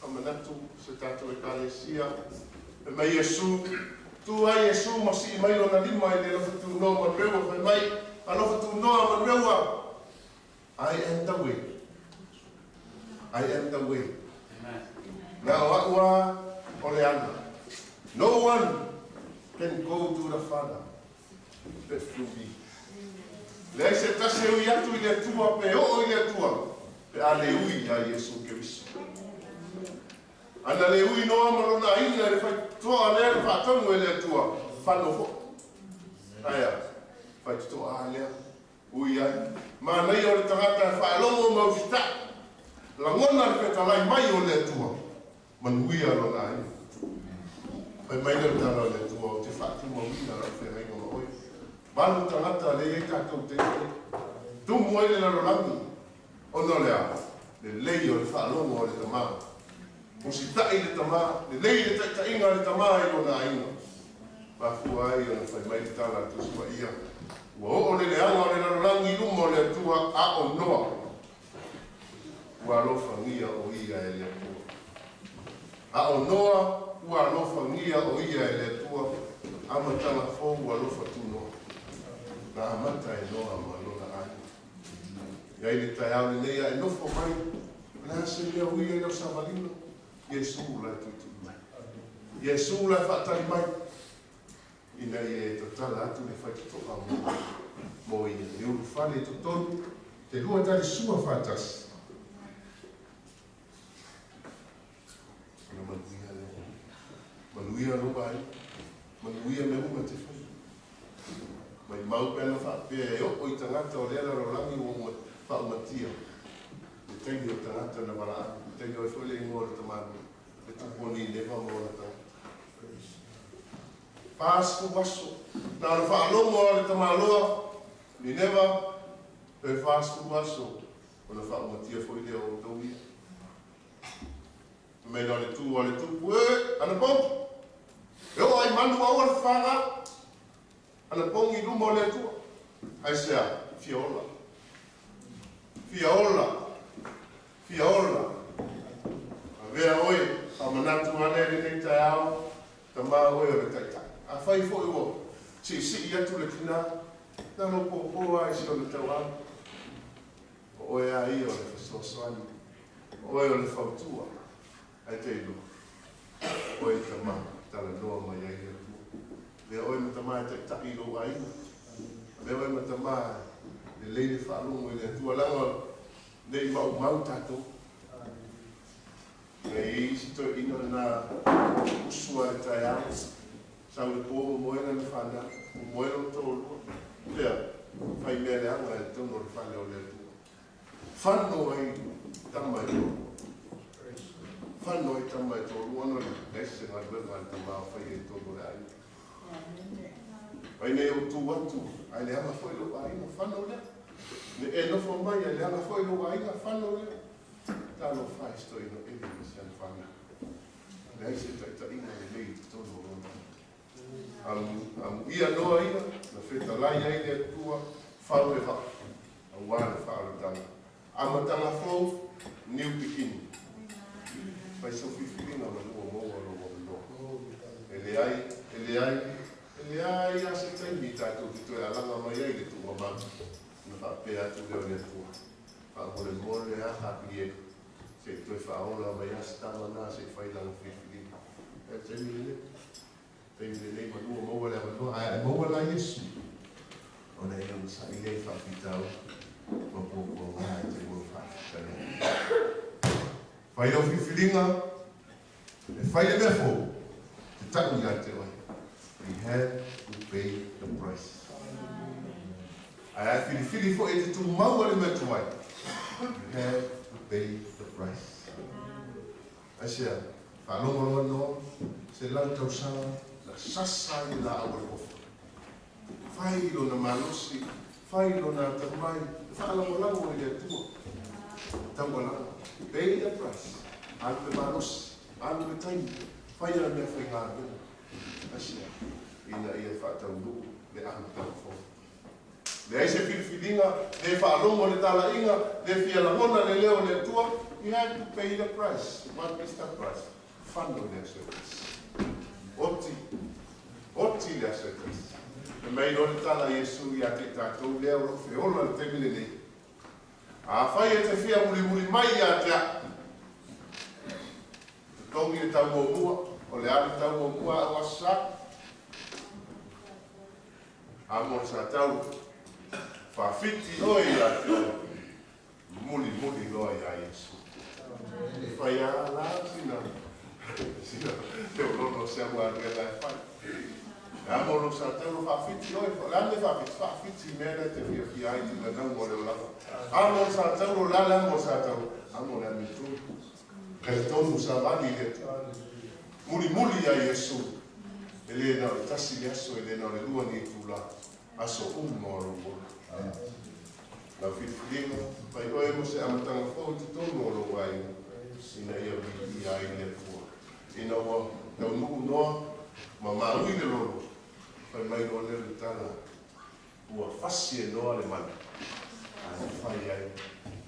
faamanatu se tatou Ekalesia, fai mai Iesu, tu ai Iesu ma sii mai lona lima i le alofa tunoa manueua, fai mai, Alofa tunoa manueua, I am the way. I am the way. Na o a'u a o le ala. No one can go to the Father but through me. Leai se tasi e ui atu i le Atua pe oo i le Atua pe a le ui iā Iesu Keriso. Ana le ui Noa ma lona aiga i le faitotoa lea na faatonu e le Atua, fano foi. Aea, faitotoa a lea. Ui ai, manaia o le tagata e faalogo ma usitai, lagona le fetalai mai o le Atua, manuia lona aiga. Fai mai lea o le tala o le Atua, ou te faatumauina lau feagaiga ma oe. Valu tagata lea i ai tatou te i ai. Tumu ai le lalolagi, ona o le a? Lelei o le faalogo a le tama. Usitai le tama, lelei le taitaiga a le tama i lona aiga. Mafua ai ona fai mai le tala a le Tusi Paia, Ua oo le leaga o le lalolagi i luma o le Atua, a o Noa, ua alofagia o ia e le Atua. A o Noa, ua alofagia o ia e le Atua, amataga fou ua alofa tu Noa. Na amata e Noa ma lona aiga. I ai le taeao lenei a e nofo mai, o le a se mea ui ai lau savaliga? Iesu la e tuitui mai. Iesu la e faatali mai, ina ia e tatala atu le faitotoa mo, mo ia. E ulufale i totonu, te lua tali sua faatasi. Ona manuia lea. Manuia lou aiga. Manuia mea uma e te faia. Maimau pe ana faapea e oo i tagata o lea lalolagi ua uma faaumatia le taimi o tagata na valaau. Le taimi o ai foi le igoa o le tamalua, le tupu o Nineva ma ona tagata. 40 aso na ona faalogo a le tamaloa Nineva, toe 40 aso ona faaumatia foi lea o outou ia. Fai mai na o le tu a le tupu, E! Ana pongi! E oo ai manu aua le fafaga! Ana pongi i luma o le Atua. Aisea? Fia ola. Fia ola. Fia ola. Avea oe, faamanatu ane lenei taeao, tama oe o le taitai. Afai foi ua siisii atu le tina, na lou pōpō lava i si ona tauau. O oe a ia o le fesoasoani, o oe o le fautua, ae te iloa, o oe tama, talanoa mai ai le Atua. Avea oe ma tama e taitai i lou aiga, avea oe ma tama e lelei le faalogo i le Atua, leaga ne i maumau tatou. E i ai isi toeaiina na usu lava i le taeao, sau i le po momoe lana fanau, momoe lona toalua, lea, fai mea leaga i totonu o le fale o le Atua. Fano ai tama e toalua. Fano ai tama e toalua ona leai se galuega a le tama o faia i totonu o le aiga. Mai nei ou tu atu, ae leaga foi lou aiga, fano lea. Ne e nofo mai, ae leaga foi lou aiga, fano lea. Talofa e si toeaina Eli ma si ana fanau. Leai se taitaiga lelei i totonu o lona amuia noa ia na fetalai ai le Atua fau le vaa aua le faaolataga. Amataga fou, new beginning. Fai sau filifiliga manu o maua lou avanoa. E leai, e leai, e leai lava se taimi tatou te toe alaga mai ai i le tuugamau ona faapea atu lea o le Atua. Faamolemole a Kapilieli. Se i toe faaola mai lava se tama lena se i fai lana filifiliga. Ae o le taimi lenei, taimi lenei manu ua maua le avanoa, ae a e maua la Iesu, ona e onosai lea i faafitauli ma puapuaga e te ua faafetai ai. Fai lau filifiliga, e fai le mea fou, te tau ia te oe. We have to pay the price. Ae a filifili foi e te tumau a le mea tuai, you have to pay the price. Aisea? Faalogo loa Noa, 100 tausaga na sasa ai le laau o le ofa. Fai lona malosi, fai lona atamai, e faalagolago i le Atua. Taualaga. Pay the price. Alu le malosi, alu le taimi, fai ana meafaigaluega. Aisea? Ina ia faataunuu le amataga fou. Leai se filifiliga, le faalogo le talaiga, le fia lagona le leo o le Atua, you have to pay the price. What is the price? Fano i le aso e tasi. Oti, oti i le aso e tasi. Fai mai loa le tala a Iesu ia te i tatou lea o lo o feola i le taimi lenei, Afai e te fia mulimuli mai ia te au, totogi le tau muamua, o le a le tau muamua a o Aso Sa? A mo le sa tau, faafiti oe ia te oe, mulimuli loa iā Iesu. E fai a la sina, sina feoloolo o se au galuega e fai. E a mo lou sa tau, faafiti oe, o le a le mea faafiti? Faafiti i mea na e te fiafia ai i te nanauga o le olaga. A mo le sa tau, o le a le a mo le sa tau? A mo le amiotonu. Talitonu savali i le Atua. Mulimuli iā Iesu, e le na o le tasi le aso, e le na o le lua ni itulā, aso uma o lou ola. Lau filifiliga, fai oe mo se amataga fou i totonu o lou aiga, ina ia viia ai le Atua. Ina ua taunuu noa ma maui le lolo, fai mai loa lea o le tala, Ua fasi e Noa le manu, ae fai ai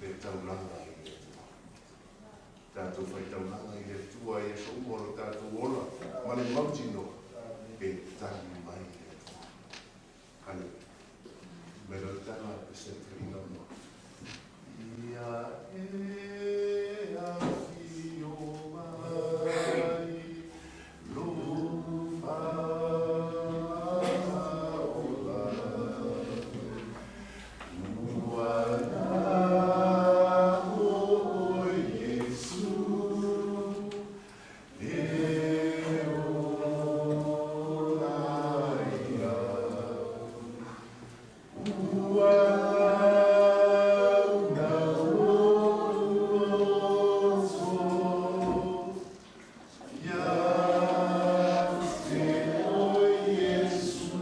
le taulaga i le Atua. Tatou faitaulaga i le Atua i aso uma o lo tatou ola ma le mautinoa e tali mai le Atua. Haleluia. Mai loa le tala a se tuliga o Noa. Ia e afio mai lou faaola. Ua na oe Iesu e ola ai au. Ua au na ou loto ia te oe Iesu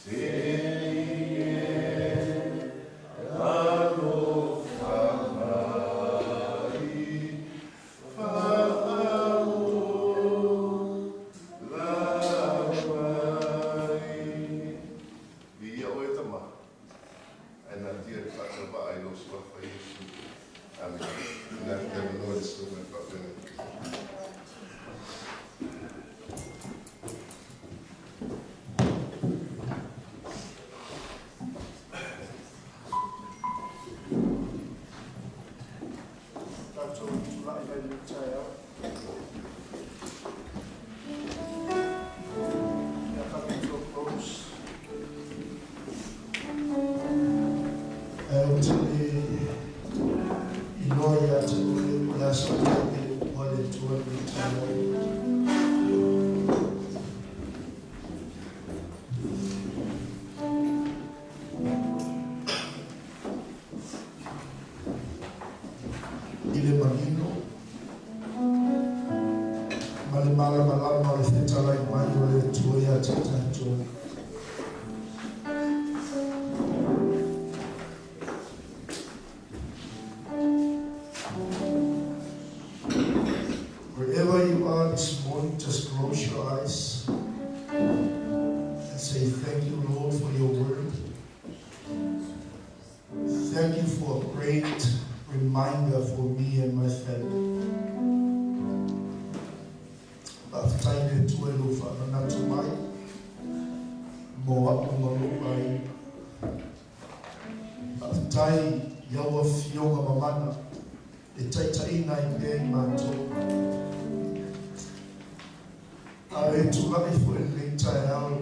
e Viia oe e tama, ae natia le faatauvaa i lou suafa Iesu. Amene. Ina te avanoa i le susuga i le faafeagaiga. Tatou tulai mai lenei taeao. We are coming to a close. Ae ou te le iloa ia te oe o le a sa mea e upu a le Atua i lenei taeao. I le manino ma le malamalama o le fetalai mai o le Atua ia te tatou. Wherever you are this morning, just close your eyes and say, Thank you, Lord, for your word. Thank you for a great reminder for me and my family. Faafetai le Atua i lou faamanatu mai mo a'u ma lo'u aiga. Faafetai i au afioga mamana. E taitaiina ai pea i matou. A e tulai foi i lenei taeao.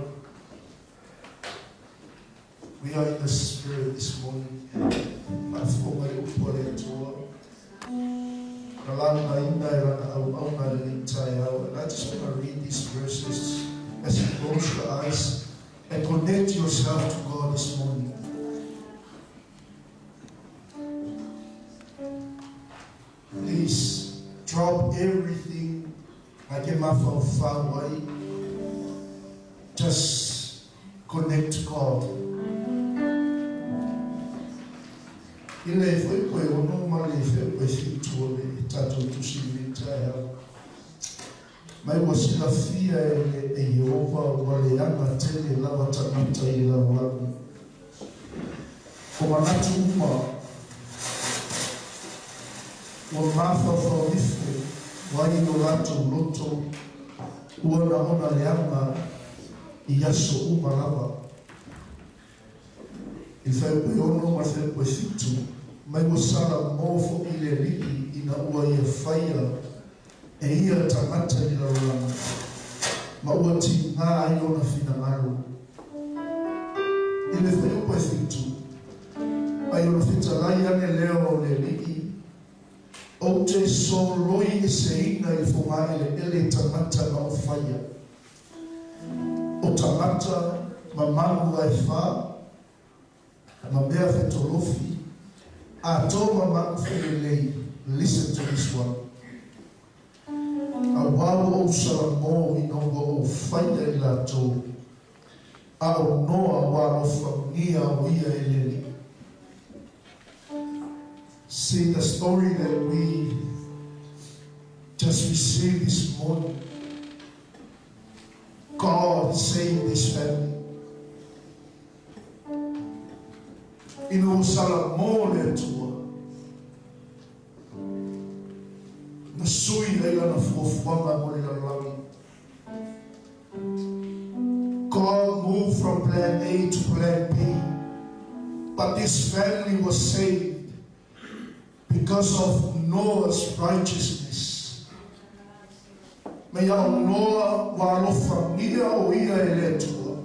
We are in the spirit this morning. Faafofoga i upu a le Atua. Na laugaina e lana auauna i lenei taeao. And I just want to read these verses as you close your eyes and connect yourself to God this morning. Please drop everything like e mafaufau ai. Just connect to God. I le fuaiupu e 6 ma le fuaiupu e 7 o le tatou tusi i lenei taeao. Mai ua silafia e le e Ieova ua leaga tele lava tagata i le lalolagi. O manatu uma ua mafaufau ifo ai i o latou loto ua na ona leaga i aso uma lava. I le fuaiupu e 6 ma le fuaiupu e 7, mai ua salamo foʻi le Alii ina ua ia faia e ia tagata i le lalolagi, ma ua tiga ai lona finagalo. I le fuaiupu e 7, ai ona fetalai ane lea o le Alii, Ou te soloi eseina i le fogaeleele tagata na ou faia. O tagata ma manu e fa, ma mea fetolofi, atoa ma manu felelei, listen to this one, Auā ua ou salamo ina ua ou faia i latou, a o Noa ua alofagia o ia e le Alii. See the story that we just received this morning. God saved this family. Ina ua salamo le Atua, na sui ai lana fuafuaga mo le lalolagi. God moved from plan A to plan B. But this family was saved because of Noah's righteousness. Mai a o Noa ua alofagia o ia e le Atua.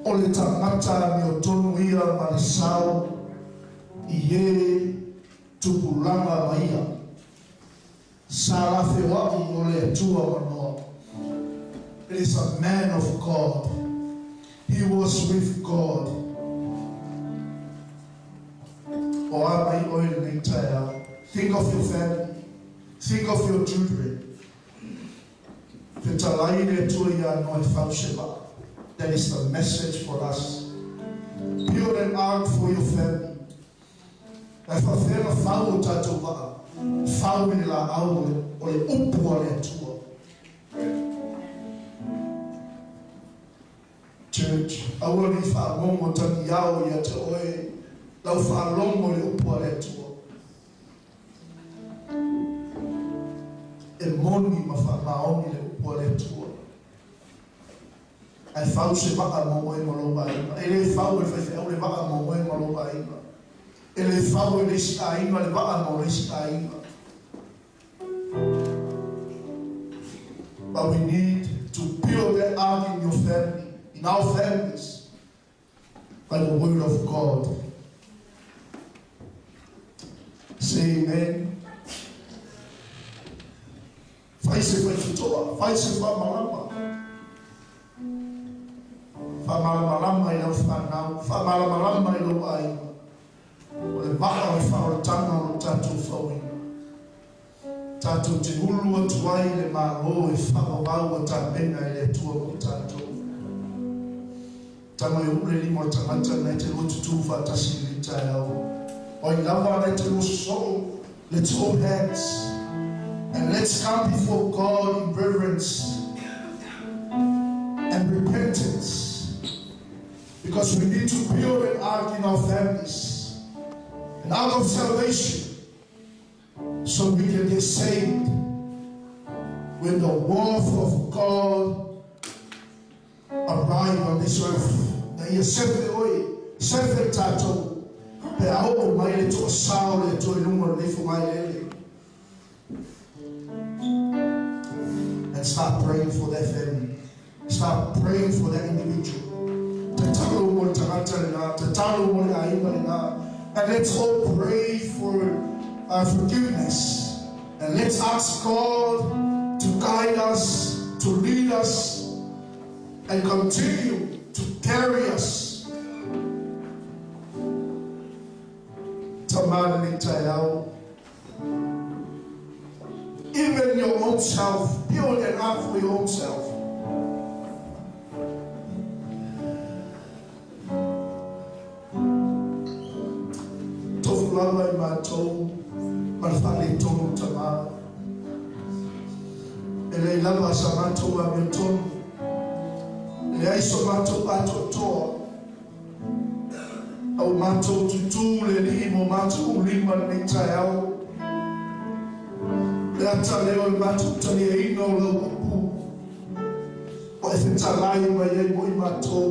O le tagata amiotonu ia ma le sao i e tupulaga ma ia. Sa lafeoaʻi o le Atua ma Noa. It is a man of God. He was with God. O a mai ʻoe i lenei taeao. Think of your family. Think of your children. Fetalai le Atua iā Noa e fau se va'a. That is the message for us. Build an ark for your family. Ae faapefea ona fau o tatou vaa? Fau i le laau o le upu a le Atua. Church, aua ne i faagogo tagiao ia te oe lau faalogo i le upu a le Atua. E moni ma faamaoni le upu a le Atua. Ae fau se vaa mo oe ma lou aiga. E le fau e le faifeau le vaa mo oe ma lou aiga. E le fau e le isi aiga le vaa mo le isi aiga. But we need to build that ark in your family, in our families, by the word of God. Say amen. Fai se faitotoa, fai se faamalama. Faamalamalama i lau fanau, faamalamalama i lou aiga. O le vaa o le faaolataga o lo tatou fauina. Tatou te ulu atu ai i le Malo e faavavau ua tapena e le Atua mo tatou. Tama e ulu le lima o le tagata na e te lua tutū faatasi i lenei taeao. O ai lava na e te lua sosoo, let's hold hands and let's come before God in reverence and repentance because we need to build an ark in our families, an ark of salvation so we can get saved when the wrath of God arrive on this earth. Na ia sefe oe, sefe tatou, pe a oo mai le toasā o le Atua i luga o lenei fogaeleele. And start praying for that family. Start praying for that individual. Tatalo mo le tagata lena, tatalo mo le aiga lena. And let's all pray for forgiveness. And let's ask God to guide us, to lead us, and continue to carry us. Tama lenei taeao. Even your own self, build an ark for your own self. Tofu lava i matou ma le faaletonu tama. E leai lava sa matou amiotonu, e leai so matou atoatoa, a ua matou tutū le Alii ma o matou lima i lenei taeao. Le ata lea o le matou taliaina o lau upu ua e fetalai mai ai mo i matou.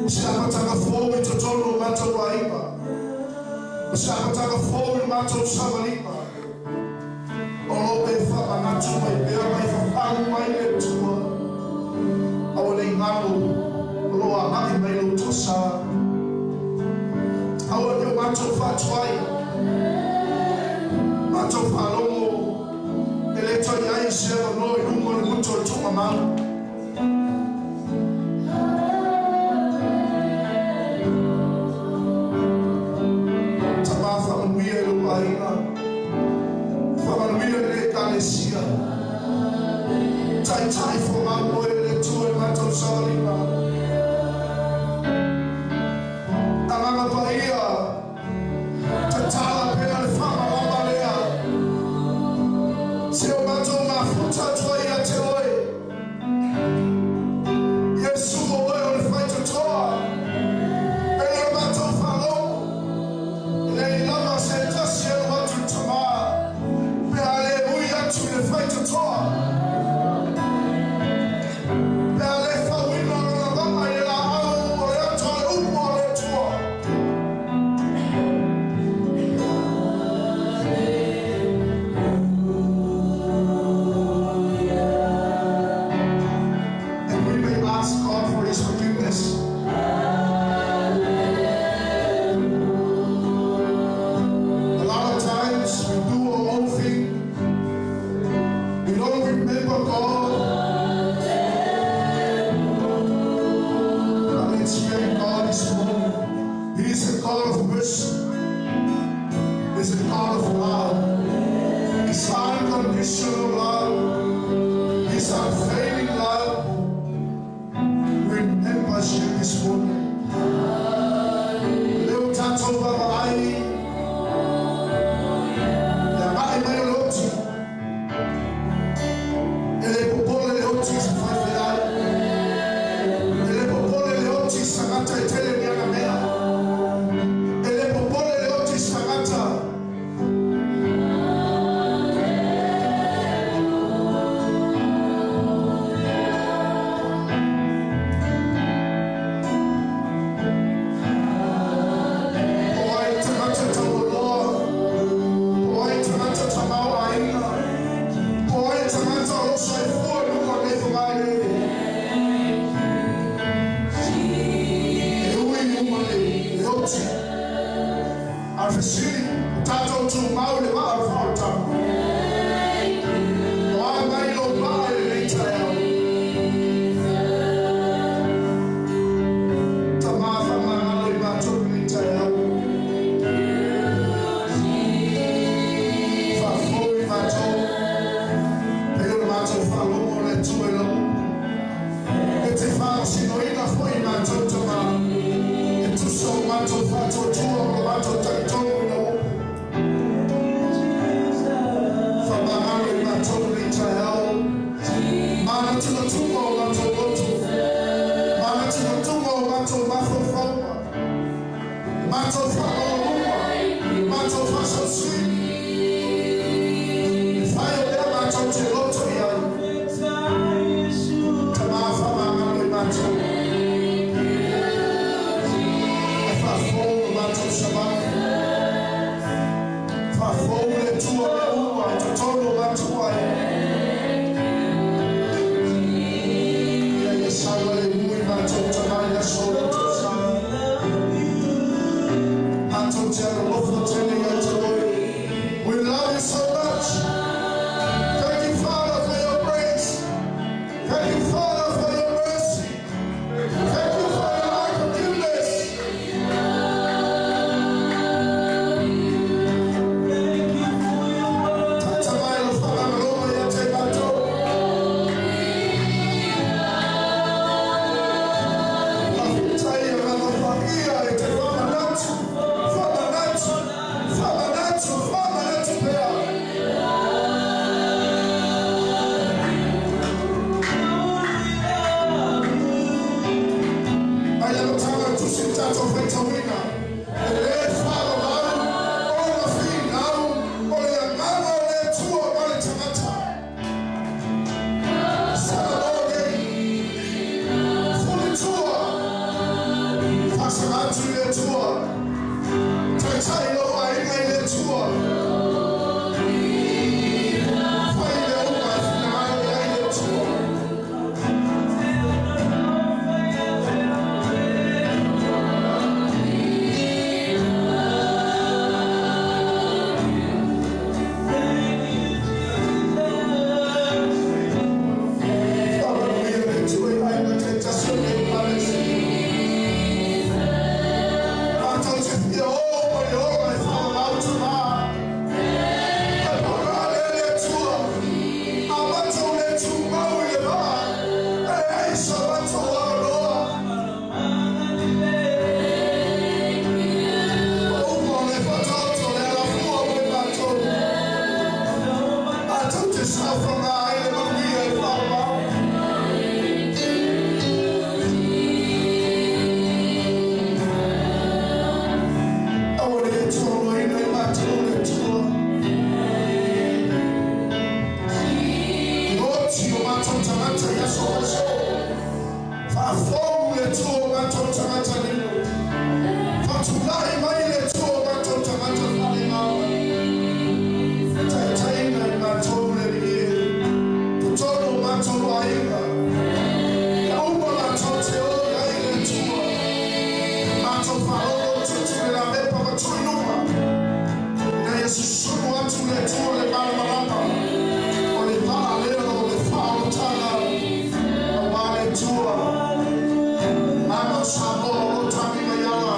O se amataga fou i totonu o matou aiga. O se amataga fou i le matou savaliga. O lo o e faamanatu mai pea ma e fafagu mai le Atua. Aua ne i galo, o lo o agai mai lou toasa. Aua ne o matou faatuai, matou faalogo, e le toe i ai se avanoa i luga o le gutu o le tuugamau. Tama faamanuia i lou aiga, faamanuia i le Ekalesia. Taitai fomau oe e le Atua i le matou savaliga. Agaga Paia, tatala pea le faamalama lea. Se o matou mafuta atu ai ia te oe. Iesu o oe o le faitotoa. E le o matou faalogo. E leai lava se tasi e alu atu i le Tama, pe a le ui atu i le faitotoa. Pe a le fauina lona vaa i le laau o le ato a le upu a le Atua. And we may ask God for His forgiveness. A lot of times we do our own thing. We don't remember God. But let's thank God this morning. He is a God of mercy. He's a God of love. His unconditional love. His unfailing love remembers you this morning. Leo tatou vaavaai le agai mai o le oti. E le popole le oti i se faifeau. E le popole le oti i se tagata e tele ni ana mea. E le popole le oti i se tagata. Po o ai tagata taualoa, po o ai tagata tamaoaiga, po o ai tagata o lo o soifua i luga o lenei fogailele. E ui uma le oti. A o le fesili, o tatou tumau i le vaa o le faaolataga. O a mai lou vaa i lenei taeao? Tama faamagalo i matou i lenei taeao. Faafou i matou. Pei o le matou faalogo o le Atua i lau upu. E te faamasinoina foi i matou tama. E tusa o matou faatuatua ma lo matou talitonu i lau upu. Faamagalo i matou i lenei taeao. Manatunatuga o matou loto. Manatunatuga o matou mafaufauga. Matou faalogologo. Matou faasausili. E fai o lea matou te loto i ai. Tama faamagalo i matou. E faafou lo matou savali. Faafou le Atua mea uma i totonu o Tusi le tatou faitauina, e lē faavavau ona finau o le Agaga o le Atua ma le tagata. Salamo nei, fulitua, faasaga atu i le Atua, taitai lou aiga i le Atua, fai mea uma e finagalo i ai le Atua. Faamanuia le Atua i aiga taitasi o lenei Ekalesia. Matou te fia o ma le ola e faavavau tamā. Ae paga lea le Atua, a matou le tumau i le vaa, e leai so matou avanoa. Ua uma ona e faataoto le alafua mo i matou. Matou te saofaga ai le manuia e faavavau. Aua ne i tuualoaina i matou le Atua. I oti o matou tagata i aso aso. Faafou le Atua o matou tagata lilo. Faatulai mai le Atua o matou tagata faalegaoa. Taitaiina i matou le Alii e. Totonu o matou aiga. Ia uma matou te o i ai le Atua. Matou faalogo tutu le lamepa ma tuu i luma. Ina ia susunu atu le Atua le malamalama o le vaa lea o le faaolataga aua le Atua. Mana o Samoa o lo o tagi mai ala.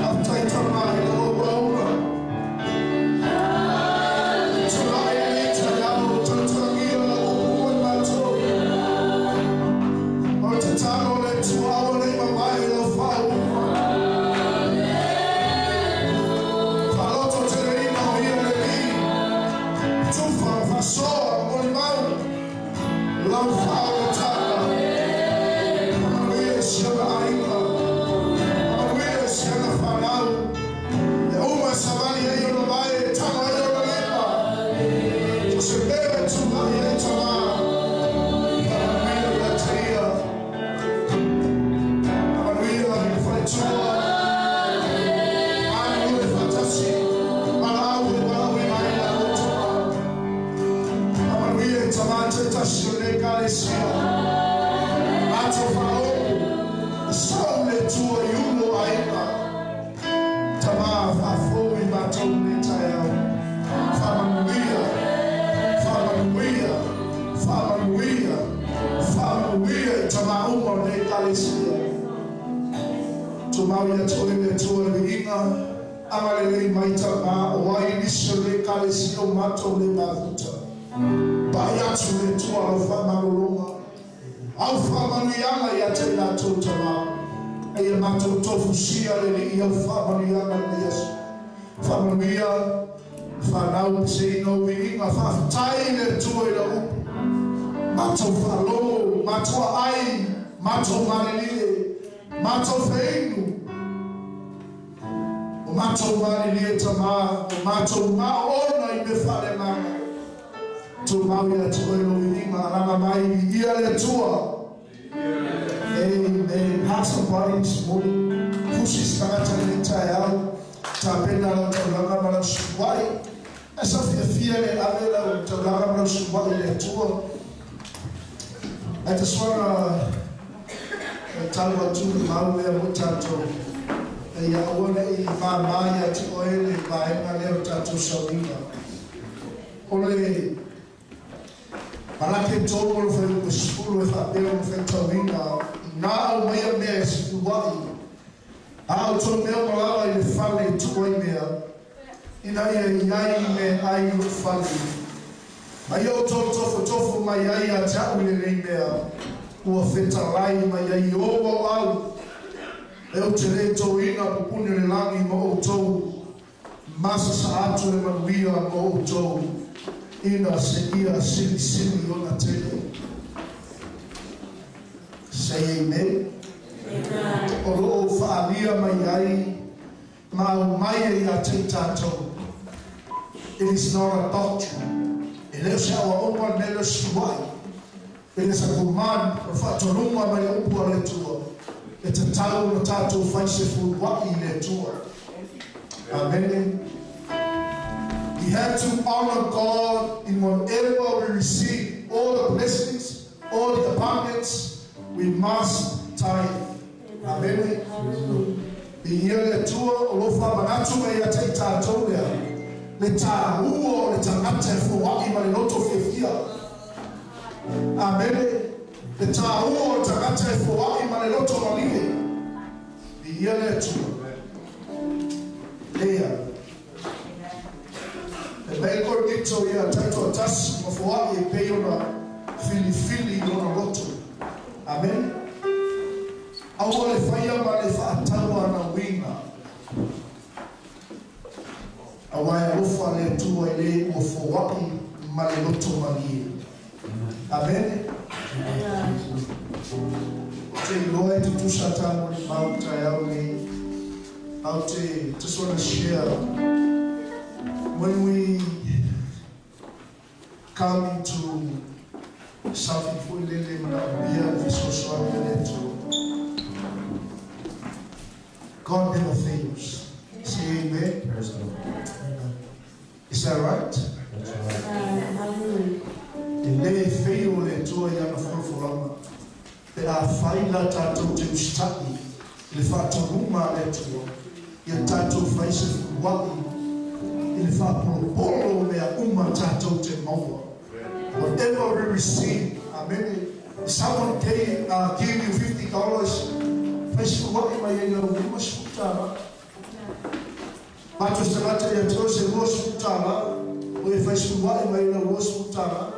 Faafetai Tama i lau auauna. Tulai lenei taeao o tautalagia lau upu mo i matou. O le tatalo a le Atua aua ne i mamae lau faaupuga. Faalototeleina o ia le Alii, tufa ma faasoa ma molimau lau faaolataga. Faamanuia i si ona aiga, faamanuia i si ana fanau, e uma e savali ai ona mae, e tago ai ona lima, so se mea e tulai ai tamā. Faamanuia ia te ia, faamanuia i le faletua, galulue faatasi, valaau e valaauina ai latou tamā. Faamanuia i tamā taitasi o lenei Ekalesia, matou faalogo, e sau le Atua i ulu o aiga. Tamā, faafou i matou lenei taeao. Faamanuia, faamanuia, faamanuia, faamanuia i tamā uma o lenei Ekalesia. Tumau ia te oe le Atua le viiga, agalelei mai tamā o ai nisi o lenei Ekalesia o matou le mafuta. Pai atu le Atua lau faamalologa, au faamanuiaga ia te i latou tamā. A ia matou tofusia le Alii i au faamanuiaga i lenei aso. Faamanuia fanau peseina o viiga, faafetai i le Atua i lau upu. Matou faalogo, matou aai, matou malilie, matou feinu. O matou malilie tamā, o matou maoona i mea faaleagaga. Tumau ia te oe lou viiga, alaga mai, viia le Atua. Amen. Hug somebody this morning. Fusi se tagata i lenei taeao. Tapena lau taulaga ma lau suluai. Ae sa fiafia le ave lau taulaga ma lau suluai i le Atua. I just wanna tau atu le mau lea mo tatou. E ia aua ne i māmā ia te oe le vaega lea o tatou sauniga. O le Malaki 3 o le fuaiupu 10 e faapea ona faitauina, Inā aumaia mea e sefuluai, a outou mea uma lava i le fale e tuu ai mea, ina ia i ai meaai i lou fale. A ia outou tofotofo mai ai ia te a'u i lenei mea, ua fetalai mai ai Iowa o au, e ou te le tōina pupuni o le lagi ma outou, ma sasaa atu le manuia mo outou. Ina seia silisili ona tele. Say amen. Amen. O loo faalia mai ai ma aumai e ia te i tatou. It is not a doctrine. E le o se aoaoga le mea lea o le suluai. It is a command, o le faatonuga mai le upu a le Atua. E tatau ona tatou fai se fuluai i le Atua. Amene. We have to honor God in whatever we receive, all the blessings, all the abundance, we must tithe. Amene. Viia le Atua o lo o faamanatu mai ia te i tatou lea, le tāua o le tagata e foai ma le loto fiafia. Amene. Le tāua o le tagata e foai ma le loto malie. Viia le Atua. Lea. E mei Korinito ia taitoatasi ma foai e pei ona filifili i lona loto. Amene. Aua le faia ma le faataua ana uiga. Aua e alofa le Atua i le ua foai ma le loto malie. Amene. Ou te iloa e tutusa tā molimau i taeao nei. Ou te just want to share when we come into something foi lele manaomia le fesoasoani a le Atua. God never fails. Say amen. Praise the Lord. Amen. Is that right? That's right. Amen. Hallelujah. E le fail le Atua i ana folafolaga pe afai la tatou te usitai i le faatonuga a le Atua ia tatou fai se fuluai i le faapolopolo o mea uma tatou te maua. Whatever we receive, amene. If someone gave, give you $50, fai se fuluai mai ai lau $50. Matou se tagata ia te oe se $20, o e fai se fuluai mai ai lau $20.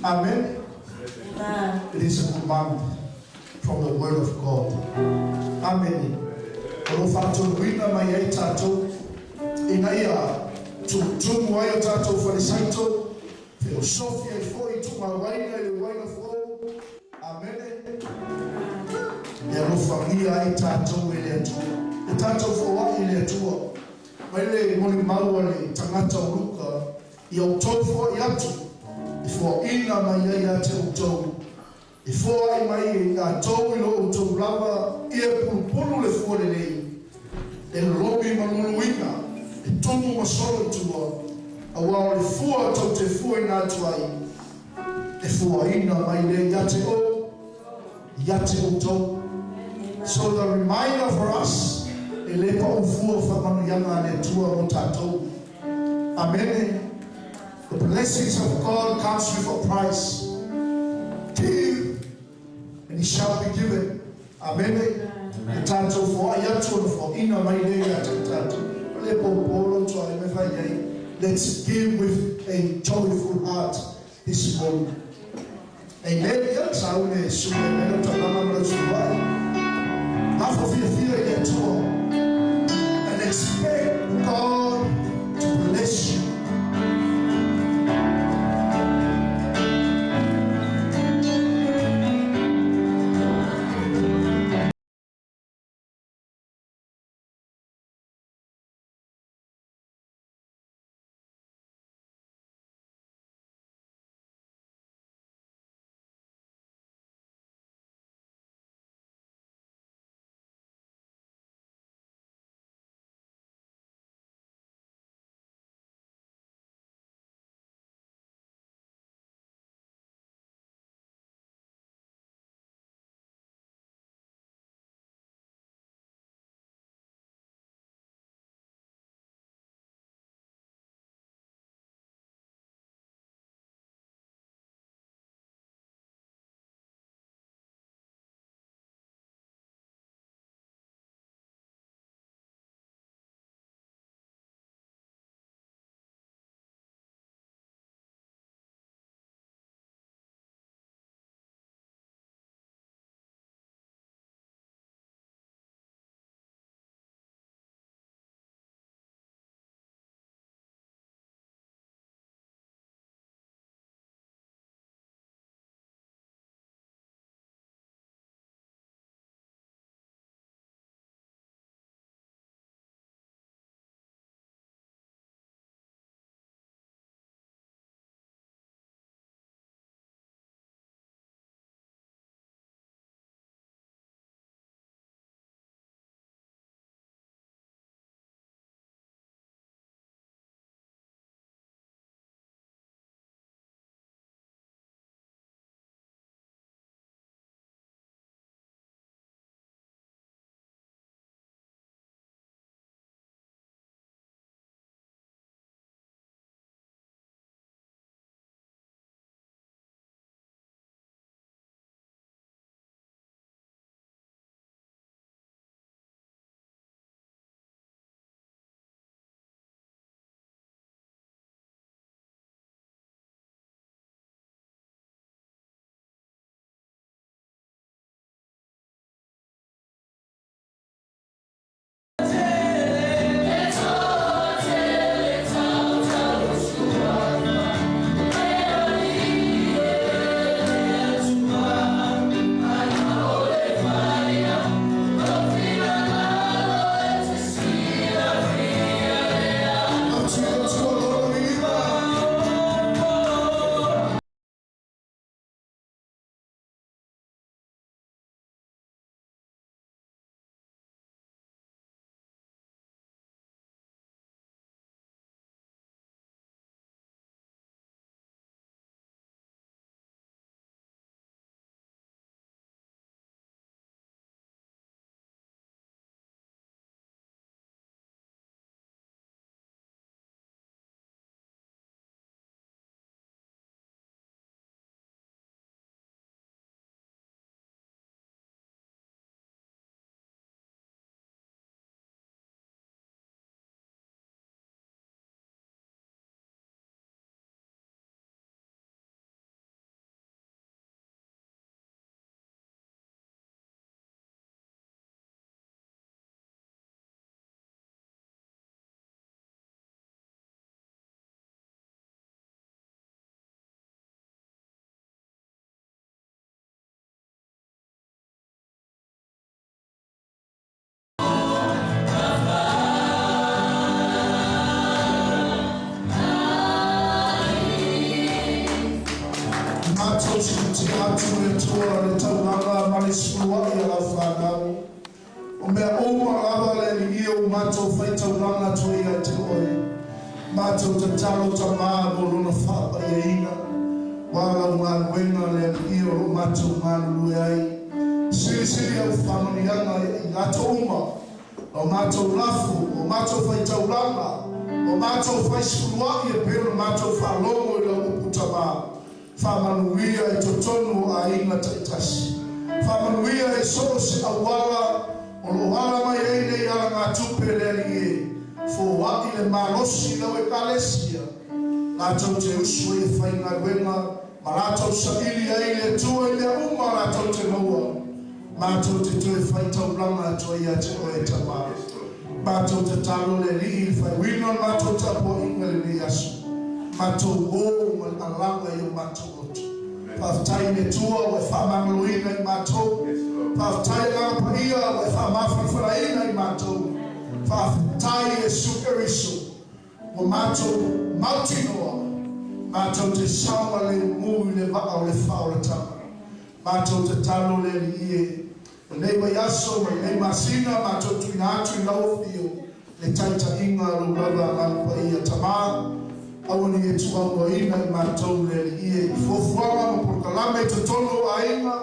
Amen. Amen. It is a command from the Word of God. Amene. O lo o faatonuina mai ai tatou ina ia tumutumu ai o tatou falesaito, feosofi ai foi i tugauaina i le uaina fou. Amene. E alofagia ai tatou e le Atua. E tatou foai i le Atua. Mai le molimau a le tagata o Luka, Ia outou foai atu, e foaina mai ai ia te outou. E foai mai e tatou i lo outou lava ia e pulupulu le fua lelei, e lolomi ma luluina, e tumu ma solo i tua, auā o le fua tou te fuaina atu ai, e fuaina mai lea ia te o, ia te outou. So the reminder for us, e le pau fua o faamanuiaga a le Atua mo tatou. Amene. The blessings of God comes with a price. Give and it shall be given. Amene. E tatou foai atu ona foaina mai lea ia te tatou. O le popo lo toa e me fai ai. Let's give with a joyful heart this morning. Amen. Ia, sa au le sui ai mai lau taulaga ma lau suluai. Lafo fiafia i le Atua. And expect God to bless you. Matou siutia atu le Atua le taulaga ma le sefuluai a lau fanau. O mea uma lava le Alii ua matou faitaulaga atu ai ia te Oe. Matou tatalo Tamā mo Lona faapaiaina, ua lau galuega le Alii o lo o matou galulue ai. Silisili au faamanuiaga i latou uma, o matou lafo, o matou faitaulaga, o matou faisefuluai e pei ona matou faalogo i lau upu Tamā. Faamanuia i totonu o aiga taitasi. Faamanuia i so o se auala o lo o ala mai ai nei alagatupe le Alii e. Foai le malosi i lau Ekalesia, latou te usu ai e faigaluega ma latou saili ai i le Atua i mea uma latou te maua. Matou te toe faitaulaga atu ai ia te Oe e Tama. Matou tatalo le Alii i le faaiuina o le matou tapuaiga i lenei aso. Matou o ma le alaga i o matou loto. Faafetai i le Atua ua e faamagaloina i matou. Faafetai Agaga Paia ua e faamafanafanaina i matou. Faafetai Iesu Keriso ua matou mautinoa matou te saogalemu i le vaa o le faaolataga. Matou tatalo le Alii e, lenei vaiaso ma lenei masina matou tuuina atu i lau afio le taitaiga a lou lava Agaga Paia Tama, aua ne i e tuuaunoaina i matou le Alii e i fuafuaga ma polokalame i totonu o aiga,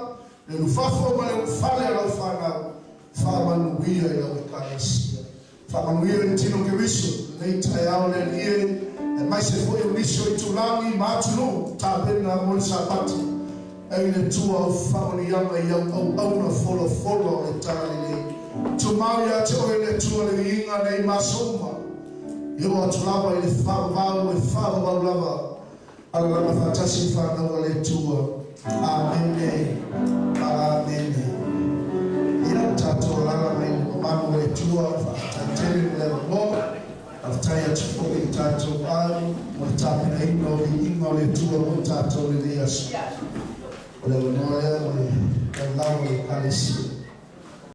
le ulufafo ma le ulufale a lau fanau, faamanuia i lau Ekalesia. Faamanuia i le tino Keriso lenei taeao le Alii e, aemaise foi o nisi o itulagi ma atunuu tapena mo le Sapati. Ai le Atua au faamanuiaga i au auauna folafola o le Talalelei. Tumau ia te oe le Atua le viiga nei ma aso uma, e oo atu lava i le faavavau e faavavau lava. Alalaga faatasi i fanau a le Atua. Amene ma amene. Ia, tatou alaala mai le mamalu o le Atua, faafetai tele mo le avanoa. Faafetai atu foi i tatou au mo le tapenaina o viiga o le Atua mo tatou i lenei aso. O le avanoa lea mo le laulau a le Ekalesia.